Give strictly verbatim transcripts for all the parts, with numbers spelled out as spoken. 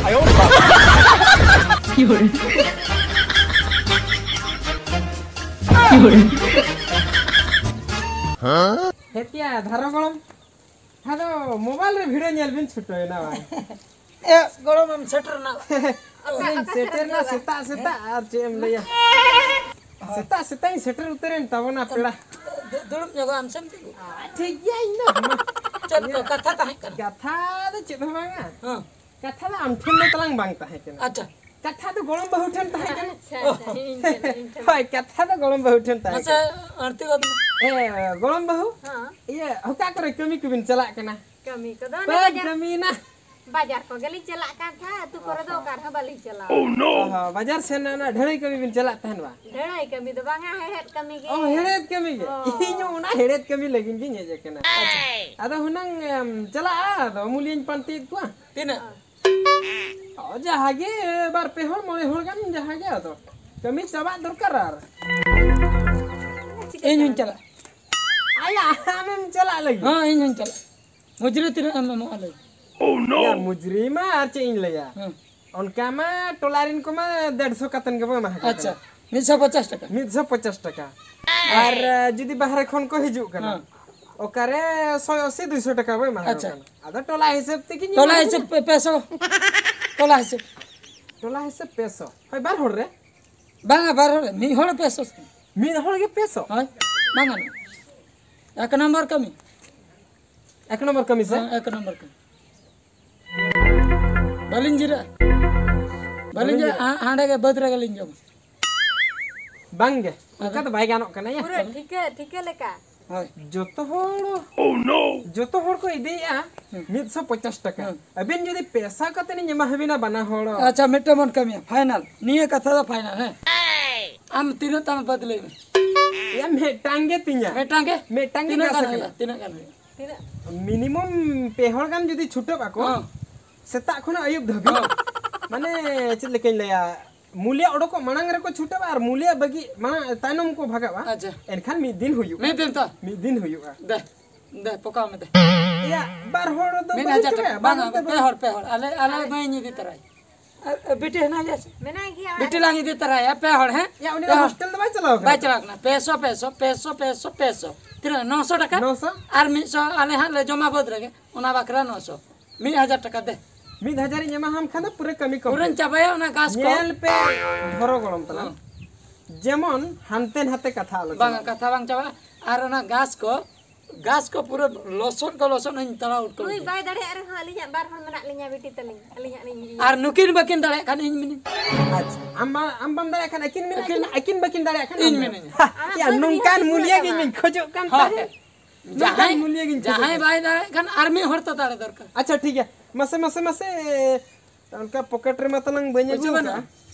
ᱦᱮᱸ ᱛᱮᱭᱟ, ᱫᱷᱟᱨᱚ ᱜᱚᱲᱚᱢ᱾ ᱟᱫᱚ ᱢᱳᱵᱟᱭᱤᱞ ᱨᱮ ᱵᱷᱤᱰᱤᱭᱳ ᱧᱮᱞ ᱵᱤᱱ ᱪᱷᱩᱴᱟᱹᱣ ᱮᱱᱟ ᱵᱟᱝ? ᱮ, ᱜᱚᱲᱚᱢ ᱮᱢ ᱥᱮᱴᱮᱨ ᱮᱱᱟ᱾ ᱟᱢ ᱥᱮᱴᱮᱨ ᱮᱱᱟ ᱥᱮᱛᱟᱜ ᱥᱮᱛᱟᱜ, ᱟᱨ ᱪᱮᱫ ᱮᱢ ᱞᱟᱹᱭᱟ? ᱥᱮᱛᱟᱜ ᱥᱮᱛᱟᱜ ᱤᱧ ᱥᱮᱴᱮᱨ ᱩᱛᱟᱹᱨᱮᱱ ᱛᱟᱵᱚᱱᱟ ᱯᱮᱲᱟ᱾ ᱫᱩ-, ᱫᱩᱲᱩᱵ ᱧᱚᱜᱚᱜ ᱟᱢ ᱥᱮᱢ ᱛᱤᱸᱜᱩ? ᱴᱷᱤᱠ ᱜᱮᱭᱟ, ᱤᱧ ᱫᱚ᱾ ᱪᱮᱫ ᱠᱚ ᱠᱟᱛᱷᱟ ᱛᱟᱦᱮᱸ ᱠᱟᱱᱟ? ᱠᱟᱛᱷᱟ ᱫᱚ ᱪᱮᱫ ᱦᱚᱸ ᱵᱟᱝᱟ᱾ ᱦᱮᱸ᱾ ᱠᱟᱛᱷᱟ ᱫᱚ ᱟᱢ ᱴᱷᱮᱱ ᱫᱚ ᱛᱟᱞᱟᱝ ᱵᱟᱝ ᱛᱟᱦᱮᱸ ᱠᱟᱱᱟ᱾ ᱟᱪᱪᱷᱟ᱾ ᱠᱟᱛᱷᱟ ᱫᱚ ᱜᱚᱲᱚᱢ ᱵᱟᱹᱦᱩ ᱴᱷᱮᱱ ᱛᱟᱦᱮᱸ ᱠᱟᱱᱟ᱾ ᱟᱪᱪᱷᱟ, ᱟᱪᱪᱷᱟ, ᱤᱧ ᱴᱷᱮᱱ, ᱤᱧ ᱴᱷᱮᱱ᱾ ᱦᱳᱭ, ᱠᱟᱛᱷᱟ ᱫᱚ ᱜᱚᱲᱚᱢ ᱵᱟᱹᱦᱩ ᱴᱷᱮᱱ ᱛᱟᱦᱮᱸ ᱢᱟᱥᱮ ᱠᱟᱱᱟ᱾ ᱟᱹᱬᱛᱤ ᱜᱚᱫ ᱢᱮ᱾ ᱮ, ᱜᱚᱲᱚᱢ ᱵᱟᱹᱦᱩ, ᱦᱮᱸ᱾ ᱤᱭᱟᱹ, ᱚᱠᱟ ᱠᱚᱨᱮ ᱠᱟᱹᱢᱤ ᱠᱚᱵᱤᱱ ᱪᱟᱞᱟᱜ ᱠᱟᱱᱟ? ᱠᱟᱹᱢᱤ ᱠᱚᱫᱚ ᱚᱱᱮ ᱵᱟᱹᱧ ᱵᱟᱡᱟᱨ, ᱠᱟᱹᱢᱤᱭᱮᱱᱟ᱾ ᱵᱟᱡᱟᱨ ᱠᱚᱜᱮᱞᱤᱧ ᱪᱟᱞᱟᱜ ᱠᱟᱱ ᱛᱟᱦᱮᱸᱫ, ᱟᱹᱛᱩ ᱠᱚᱨᱮ ᱫᱚ ᱚᱠᱟ ᱨᱮᱦᱚᱸ ᱵᱟᱹᱞᱤᱧ ᱪᱟᱞᱟᱣ᱾ ᱚ ᱦᱚᱸ, ᱵᱟᱡᱟᱨ ᱥᱮᱱ ᱚᱱᱟ ᱰᱷᱟᱹᱲᱟᱹᱭ ᱠᱟᱹᱢᱤ ᱵᱤᱱ ᱪᱟᱞᱟᱜ ᱛᱟᱦᱮᱱ ᱵᱟ? ᱰᱷᱟᱹᱲᱟᱹᱭ ᱠᱟᱹᱢᱤ ᱫᱚ ᱵᱟᱝᱟ, ᱦᱮᱲᱦᱮᱫ ᱠᱟᱹᱢᱤ ᱜᱮ᱾ ᱚ, ᱦᱮᱲᱦᱮᱫ ᱠᱟᱹᱢᱤ ᱜᱮ? ᱦᱚᱸ᱾ ᱤᱧ ᱦᱚᱸ ᱚᱱᱟ ᱦᱮᱲᱦᱮᱫ ᱠᱟᱹᱢᱤ ᱞᱟᱹᱜᱤᱫ ᱜᱤᱧ ᱦᱮᱡ ᱟᱠᱟᱱᱟ᱾ ᱟᱪᱪᱷᱟ᱾ ᱟᱫᱚ ᱦᱩᱱᱟᱹᱝ ᱮᱢ ᱪᱟᱞᱟᱜᱼᱟ, ᱟᱫᱚ ᱩᱢᱩᱞᱤᱭᱟᱹᱧ ᱯᱟᱱᱛᱮᱭᱮᱫ ᱠᱚᱣᱟ᱾ ᱛᱤᱱᱟᱹᱜ? ᱚ, ᱡᱟᱦᱟᱸ ᱜᱮ ᱵᱟᱨ ᱯᱮ ᱦᱚᱲ, ᱢᱚᱬᱮ ᱦᱚᱲ ᱜᱟᱱ, ᱡᱟᱦᱟᱸ ᱜᱮ ᱟᱫᱚ᱾ ᱠᱟᱹᱢᱤ ᱪᱟᱵᱟᱜ ᱫᱚᱨᱠᱟᱨ ᱟᱨ᱾ ᱤᱧ ᱦᱚᱸᱧ ᱪᱟᱞᱟᱜ᱾ ᱟᱭᱟ, ᱟᱢᱮᱢ ᱪᱟᱞᱟᱜ ᱞᱟᱹᱜᱤᱫ? ᱦᱮᱸ, ᱤᱧ ᱦᱚᱸᱧ ᱪᱟᱞᱟᱜ᱾ ᱢᱩᱡᱽᱨᱤ ᱛᱤᱱᱟᱹᱜ ᱮᱢ ᱮᱢᱚᱜᱼᱟ ᱞᱟᱹᱭ ᱢᱮ? ᱭᱟ, ᱢᱩᱡᱽᱨᱤ ᱢᱟ ᱟᱨ ᱪᱮᱫ ᱤᱧ ᱞᱟᱹᱭᱟ? ᱦᱮᱸ᱾ ᱚᱱᱠᱟ ᱢᱟ ᱴᱚᱞᱟ ᱨᱮᱱ ᱠᱚᱢᱟ ᱰᱮᱲᱥᱚ ᱠᱟᱛᱮᱱ ᱜᱮᱵᱚ ᱮᱢᱟ ᱠᱚ ᱟᱪᱪᱷᱟ, ᱠᱟᱱᱟ᱾ ᱢᱤᱫ ᱥᱚ ᱯᱚᱪᱟᱥ ᱴᱟᱠᱟ᱾ ᱢᱤᱫ ᱥᱚ ᱯᱚᱪᱟᱥ ᱴᱟᱠᱟ᱾ ᱟᱨ, ᱟ, ᱡᱩᱫᱤ ᱵᱟᱦᱨᱮ ᱠᱷᱚᱱ ᱠᱚ ᱦᱤᱡᱩᱜ ᱠᱟᱱᱟ, ᱦᱮᱸ᱾ ᱚᱠᱟᱨᱮ ᱥᱚᱭ ᱟᱥᱤ, ᱫᱩᱭᱥᱚ ᱴᱟᱠᱟ ᱵᱚ ᱮᱢᱟ ᱠᱚ ᱟᱪᱪᱷᱟ᱾ ᱠᱟᱱᱟ᱾ ᱟᱫᱚ ᱴᱚᱞᱟ ᱦᱤᱥᱟᱹᱵ ᱛᱮᱜᱮ ᱴᱚᱞᱟ ᱧᱮᱞ ᱦᱤᱥᱟᱹᱵ ᱯᱮ, ᱯᱮ ᱥᱚ᱾ ᱴᱚᱞᱟ ᱦᱤᱥᱟᱹᱵ᱾ ᱴᱚᱞᱟ ᱦᱤᱥᱟᱹᱵ ᱯᱮ ᱥᱚ᱾ ᱦᱳᱭ, ᱵᱟᱨ ᱦᱚᱲ ᱨᱮ? ᱵᱟᱝᱟ, ᱵᱟᱨ ᱦᱚᱲ ᱨᱮ᱾ ᱢᱤᱫ ᱦᱚᱲ ᱯᱮ ᱥᱚ᱾ ᱢᱤᱫ ᱦᱚᱲ ᱜᱮ ᱯᱮ ᱥᱚ? ᱦᱳᱭ, ᱵᱟᱝ ᱜᱟᱱᱚᱜᱼᱟ᱾ ᱮᱠ ᱱᱟᱢᱵᱟᱨ ᱠᱟᱹᱢᱤ᱾ ᱮᱠ ᱱᱚᱢᱵᱚᱨ ᱠᱟᱹᱢᱤ ᱥᱮ? ᱦᱮᱸ, ᱮᱠ ᱱᱚᱢᱵᱚᱨ ᱠᱟᱹᱢᱤ᱾ ᱵᱟᱹᱞᱤᱧ ᱡᱤᱨᱟᱹᱜᱼᱟ᱾ ᱵᱟᱹᱞᱤᱧ ᱵᱟᱹᱞᱤᱧ ᱡᱤᱨᱟᱹᱜᱼᱟ᱾ ᱡᱤᱨᱟᱹᱜᱼᱟ᱾ ᱦᱟ-, ᱦᱟᱸᱰᱮ ᱜᱮ ᱵᱟᱹᱫᱽ ᱨᱮᱜᱮ ᱞᱤᱧ ᱡᱚᱢᱟ᱾ ᱵᱟᱝ ᱜᱮ, ᱚᱱᱠᱟ ᱟᱫᱚ? ᱫᱚ ᱵᱟᱭ ᱜᱟᱱᱚᱜ ᱠᱟᱱᱟ ᱭᱟ᱾ ᱯᱩᱨᱟᱹ ᱴᱷᱤᱠᱟᱹ, ᱴᱷᱤᱠᱟᱹ ᱞᱮᱠᱟ᱾ ᱦᱳᱭ᱾ ᱡᱚᱛᱚ ᱦᱚᱲ, ᱡᱚᱛᱚ ᱦᱚᱲ ᱠᱚ ᱤᱫᱤᱭᱮᱫᱼᱟ ᱦᱮᱸ᱾ ᱢᱤᱫ ᱥᱚ ᱯᱚᱪᱟᱥ ᱴᱟᱠᱟ᱾ ᱦᱮᱸ᱾ ᱟᱹᱵᱤᱱ ᱡᱩᱫᱤ ᱯᱮ ᱥᱚ ᱠᱟᱛᱮ ᱞᱤᱧ ᱮᱢᱟ ᱦᱟᱹᱵᱤᱱᱟ ᱵᱟᱱᱟ ᱦᱚᱲ᱾ ᱟᱪᱪᱷᱟ, ᱢᱤᱫᱴᱟᱝ ᱵᱚᱱ ᱠᱟᱹᱢᱤᱭᱟ, ᱯᱷᱟᱭᱱᱟᱞ᱾ ᱱᱤᱭᱟᱹ ᱠᱟᱛᱷᱟ ᱫᱚ ᱯᱷᱟᱭᱱᱟᱞ, ᱦᱮᱸ? ᱟᱢ ᱛᱤᱱᱟᱹᱜ ᱛᱟᱢ ᱵᱟᱹᱫᱽ ᱞᱟᱹᱭ ᱢᱮ᱾ ᱭᱟ, ᱢᱤᱫᱴᱟᱝ ᱜᱮ ᱛᱤᱧᱟ᱾ ᱢᱤᱫᱴᱟᱝ ᱜᱮ? ᱢᱤᱫᱴᱟᱝ ᱜᱮ ᱛᱤᱱᱟᱹᱜ ᱪᱟᱥ ᱜᱟᱱ ᱟᱠᱟᱱᱟ᱾ ᱦᱩᱭᱩᱜᱼᱟ? ᱛᱤᱱᱟᱹᱜ ᱜᱟᱱ ᱦᱩᱭᱩᱜᱼᱟ? ᱛᱤᱱᱟᱹᱜ? ᱢᱤᱱᱤᱢᱟᱢ ᱯᱮ ᱦᱚᱲ ᱜᱟᱱ ᱡᱩᱫᱤ ᱪᱷᱩᱴᱟᱹᱜ ᱟᱠᱚ, ᱦᱚᱸ᱾ ᱥᱮᱛᱟᱜ ᱠᱷᱚᱱᱟᱜ ᱟᱹᱭᱩᱵ ᱫᱷᱟᱹᱵᱤᱡ, ᱦᱚᱸ᱾ ᱢᱟᱱᱮ ᱪᱮᱫ ᱞᱮᱠᱟᱧ ᱞᱟᱹᱭᱟ, ᱢᱩᱞᱤᱭᱟ ᱚᱰᱚᱠᱚᱜ ᱢᱟᱲᱟᱝ ᱨᱮᱠᱚ ᱪᱷᱩᱴᱟᱹᱜᱼᱟ ᱟᱨ ᱢᱩᱞᱤᱭᱟ ᱵᱟᱹᱜᱤ ᱢᱟᱲᱟᱝ, ᱛᱟᱭᱱᱚᱢ ᱠᱚ ᱵᱷᱟᱜᱟᱜᱼᱟ, ᱟᱪᱪᱷᱟ᱾ ᱮᱱᱠᱷᱟᱱ ᱢᱤᱫ ᱫᱤᱱ ᱦᱩᱭᱩᱜᱼᱟ᱾ ᱢᱤᱫ ᱫᱤᱱ ᱛᱚ? ᱢᱤᱫ ᱫᱤᱱ ᱦᱩᱭᱩᱜᱼᱟ᱾ ᱫᱮ᱾ ᱫᱮ, ᱯᱚᱠᱟᱣ ᱢᱮ ᱫᱮ᱾ ᱮᱭᱟ, ᱵᱟᱨ ᱦᱚᱲ ᱫᱚ ᱢᱤᱫ ᱵᱟᱹᱧ ᱦᱟᱡᱟᱨ ᱪᱟᱵᱟᱭᱟ, ᱴᱟᱠᱟ᱾ ᱵᱟᱨ ᱵᱟᱝᱟ, ᱦᱚᱲ ᱛᱮ ᱯᱮ ᱵᱟᱹᱧ ᱦᱚᱲ, ᱯᱮ ᱦᱚᱲ᱾ ᱟᱞᱮ, ᱟᱞᱮ ᱢᱟᱹᱭᱤᱧ ᱤᱫᱤ ᱛᱟᱨᱟᱭᱟ᱾ ᱟᱨ, ᱟᱨ ᱵᱤᱴᱤ ᱦᱮᱱᱟᱭ ᱜᱮᱭᱟ ᱥᱮ? ᱢᱮᱱᱟᱭ ᱜᱮᱭᱟ ᱵᱤᱴᱤ ᱚᱲᱟᱜ ᱞᱟᱝ ᱨᱮ᱾ ᱤᱫᱤ ᱛᱟᱨᱟᱭᱟ, ᱯᱮ ᱦᱚᱲ, ᱦᱮᱸ? ᱮᱭᱟ, ᱩᱱᱤ ᱯᱮ ᱫᱚ ᱦᱚᱲ᱾ ᱦᱳᱥᱴᱮᱞ ᱫᱚ ᱵᱟᱭ ᱪᱟᱞᱟᱣ ᱠᱟᱱᱟ ᱵᱟᱭ ᱛᱚ? ᱪᱟᱞᱟᱣ ᱠᱟᱱᱟ᱾ ᱯᱮ ᱥᱚ, ᱯᱮ ᱥᱚ, ᱯᱮ ᱥᱚ, ᱯᱮ ᱥᱚ᱾ ᱛᱤᱱᱟᱹᱜ? ᱱᱚᱥᱚ ᱴᱟᱠᱟ? ᱱᱚᱥᱚ? ᱟᱨ ᱢᱤᱫ ᱥᱚ ᱟᱞᱮ ᱦᱟᱸᱜ ᱞᱮ ᱡᱚᱢᱟ ᱵᱟᱹᱫᱽ ᱨᱮᱜᱮ, ᱚᱱᱟ ᱵᱟᱠᱷᱨᱟ ᱱᱚᱥᱚ᱾ ᱢᱤᱫ ᱦᱟᱡᱟᱨ ᱴᱟᱠᱟ ᱫᱮ᱾ ᱢᱤᱫ ᱦᱟᱡᱟᱨ ᱤᱧ ᱮᱢᱟᱦᱟᱢ ᱠᱷᱟᱱ ᱫᱚ ᱯᱩᱨᱟᱹ ᱠᱟᱹᱢᱤ complete᱾ ᱯᱩᱨᱟᱹᱧ ᱪᱟᱵᱟᱭᱟ ᱚᱱᱟ ᱜᱷᱟᱥ ᱠᱚ᱾ ᱧᱮᱞ ᱯᱮ, ᱫᱷᱚᱨᱚ ᱜᱚᱲᱚᱢ ᱛᱟᱞᱟᱝ᱾ ᱦᱮᱸ᱾ ᱡᱮᱢᱚᱱ ᱦᱟᱱᱛᱮ ᱱᱟᱛᱮ ᱠᱟᱛᱷᱟ ᱟᱞᱚ ᱵᱟᱝᱟ, ᱪᱟᱞᱟᱜ᱾ ᱠᱟᱛᱷᱟ ᱵᱟᱝ ᱪᱟᱵᱟᱜᱼᱟ᱾ ᱟᱨ ᱚᱱᱟ ᱜᱷᱟᱥ ᱠᱚ, ᱜᱷᱟᱥ ᱠᱚ ᱯᱩᱨᱟᱹ ᱞᱚᱥᱚᱫ ᱠᱚ ᱞᱚᱥᱚᱫ ᱤᱧ ᱛᱟᱲᱟᱣ ᱩᱴᱠᱟᱹᱣ ᱱᱩᱭ ᱠᱮᱫᱟ᱾ ᱵᱟᱭ ᱫᱟᱲᱮᱭᱟᱜ ᱨᱮᱦᱚᱸ ᱟᱹᱞᱤᱧᱟᱜ ᱵᱟᱨ ᱦᱚᱲ ᱢᱮᱱᱟᱜ ᱞᱤᱧᱟ, ᱵᱤᱴᱤ ᱛᱟᱹᱞᱤᱧ, ᱟᱹᱞᱤᱧᱟᱜ ᱞᱤᱧ ᱤᱭᱟᱹ᱾ ᱟᱨ ᱱᱩᱠᱤᱱ ᱵᱟᱹᱠᱤᱱ ᱫᱟᱲᱮᱭᱟᱜ ᱠᱷᱟᱱ ᱤᱧ ᱢᱤᱱᱟᱹᱧ᱾ ᱟᱪᱪᱷᱟ, ᱟᱢ ᱢᱟ, ᱟᱢ ᱵᱟᱢ ᱫᱟᱲᱮᱭᱟᱜ ᱠᱷᱟᱱ ᱟᱹᱠᱤᱱ ᱢᱮᱱᱟᱜ ᱟᱹᱠᱤᱱ, ᱠᱤᱱᱟ? ᱟᱹᱠᱤᱱ ᱵᱟᱹᱠᱤᱱ ᱫᱟᱲᱮᱭᱟᱜ ᱠᱷᱟᱱ ᱤᱧ ᱟᱢ ᱢᱤᱱᱟᱹᱧᱟ᱾ ᱦᱟ, ᱟᱢᱟᱜ ᱭᱟ, ᱵᱟᱹᱫᱽ ᱱᱚᱝᱠᱟᱱ ᱨᱮᱜᱮ ᱢᱩᱞᱤᱭᱟᱹ ᱪᱟᱵᱟ᱾ ᱜᱤᱧ ᱵᱤᱱ ᱠᱷᱚᱡᱚᱜ ᱠᱟᱱ ᱦᱳᱭ᱾ ᱛᱟᱦᱮᱸᱫ᱾ ᱱᱚᱝᱠᱟᱱ ᱡᱟᱦᱟᱸᱭ, ᱢᱩᱞᱤᱭᱟᱹ ᱜᱤᱧ ᱠᱷᱚᱡᱚᱜ ᱡᱟᱦᱟᱸᱭ ᱠᱟᱱ᱾ ᱵᱟᱭ ᱫᱟᱲᱮᱭᱟᱜ ᱠᱷᱟᱱ ᱟᱨ ᱢᱤᱫ ᱦᱚᱲ ᱛᱚ ᱫᱟᱲᱮ ᱫᱚᱨᱠᱟᱨ᱾ ᱟᱪᱪᱷᱟ, ᱴᱷᱤᱠ ᱜᱮᱭᱟ᱾ ᱢᱟᱥᱮ, ᱢᱟᱥᱮ, ᱢᱟᱥᱮ, ᱚᱱᱠᱟ ᱯᱚᱠᱮᱴ ᱨᱮᱢᱟ ᱛᱟᱞᱟᱝ ᱵᱟᱹᱧ ᱟᱹᱜᱩ ᱵᱟᱹᱱᱩᱜᱼᱟ᱾ ᱟᱠᱟᱫᱼᱟ᱾